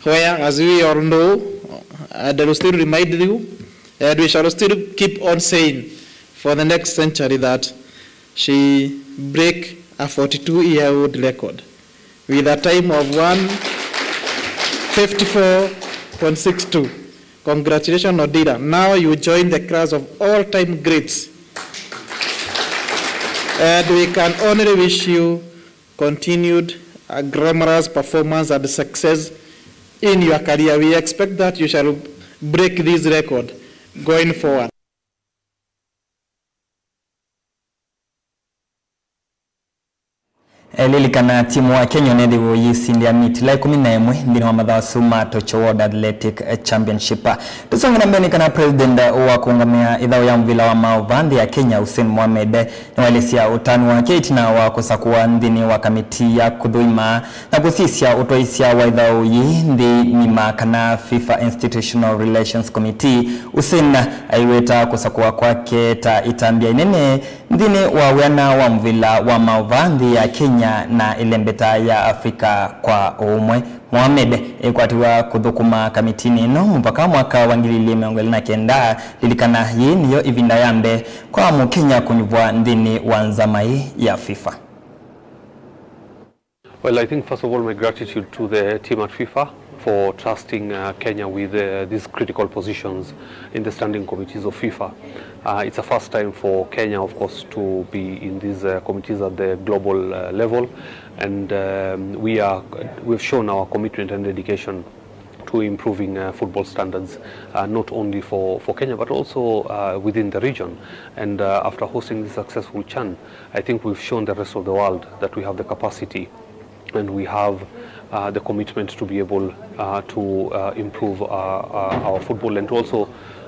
where, as we all know, and I will still remind you, and we shall still keep on saying for the next century, that she break a forty-two-year-old record with a time of one fifty-four point six two. Congratulations, Odira. Now you join the class of all-time greats. And we can only wish you continued, uh, glamorous performance and success in your career. We expect that you shall break this record going forward. Lilikana, timu wa Kenya ũneethĩiwe ũyĩsindĩa miti ĩla ĩkũmi na ĩmwe nthĩnĩ wa mathaũ asu ma Tokyo World Athletic Championship. Tũsonge na mbee, nĩ kana president wa kũũngamĩa ĩthaũ ya mũvila wa maũvaa nthĩ ya Kenya, Hussein Mohamed, nĩwaelesya ũtanu wake ĩtina wa kũsakũwa nthĩnĩ wa kamiti ya kũthũima na kũsisya ũtwaĩsya wa ĩthaũ yĩĩ nthĩ ng'ima, kana FIFA Institutional Relations Committee. Hussein aiweta kũsakũwa kwake ta ĩtambya ĩnene nthĩnĩ wa wĩana wa mũvila wa maũvaa nthĩ ya Kenya na ĩlembeta ya Africa kwa ũmwe. Mohamed ekwatiwa kũthũkũma kamitinĩ ĩno mũvaka mwaka wa ngili ilĩ mĩongo ĩlĩ na kenda. Lilikana, yĩĩ nĩyo ĩvinda ya mbee kwa Mũkenya kũnyuvwa nthĩnĩ wa nzama ĩĩ ya FIFA. Well, I think, first of all, my gratitude to the team at FIFA for trusting, uh, Kenya with, uh, these critical positions in the standing committees of FIFA. Uh, it's a first time for Kenya, of course, to be in these, uh, committees at the global, uh, level, and, um, we are, we've shown our commitment and dedication to improving, uh, football standards, uh, not only for, for Kenya, but also, uh, within the region. And, uh, after hosting this successful CHAN, I think we've shown the rest of the world that we have the capacity and we have, uh, the commitment to be able, uh, to, uh, improve, uh, uh, our football, and also,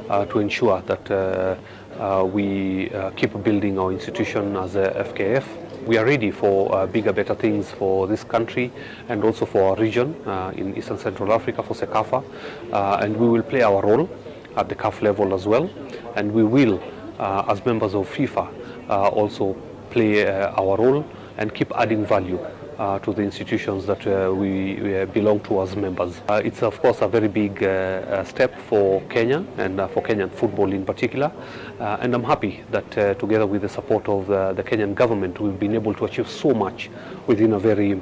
uh, to ensure that, uh, uh, we, uh, keep building our institution as a F K F. We are ready for, uh, bigger, better things for this country and also for our region, uh, in Eastern Central Africa, for CECAFA, uh, and we will play our role at the CAF level as well, and we will, uh, as members of FIFA, uh, also play, uh, our role and keep adding value, uh, to the institutions that, uh, we, we, uh, belong to as members. Uh, it's, of course, a very big, uh, uh, step for Kenya and, uh, for Kenyan football in particular, uh, and I'm happy that, uh, together with the support of, uh, the Kenyan government, we've been able to achieve so much within a very,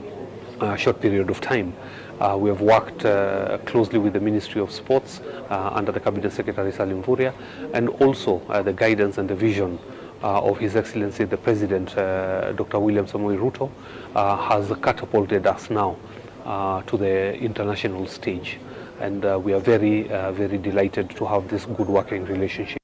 uh, short period of time. Uh, we have worked, uh, closely with the Ministry of Sports, uh, under the Cabinet Secretary Salim Mvurya, and also, uh, the guidance and the vision, uh, of His Excellency the President, uh, Doctor William Samoei Ruto, uh, has catapulted us now, uh, to the international stage. And, uh, we are very, uh, very delighted to have this good working relationship.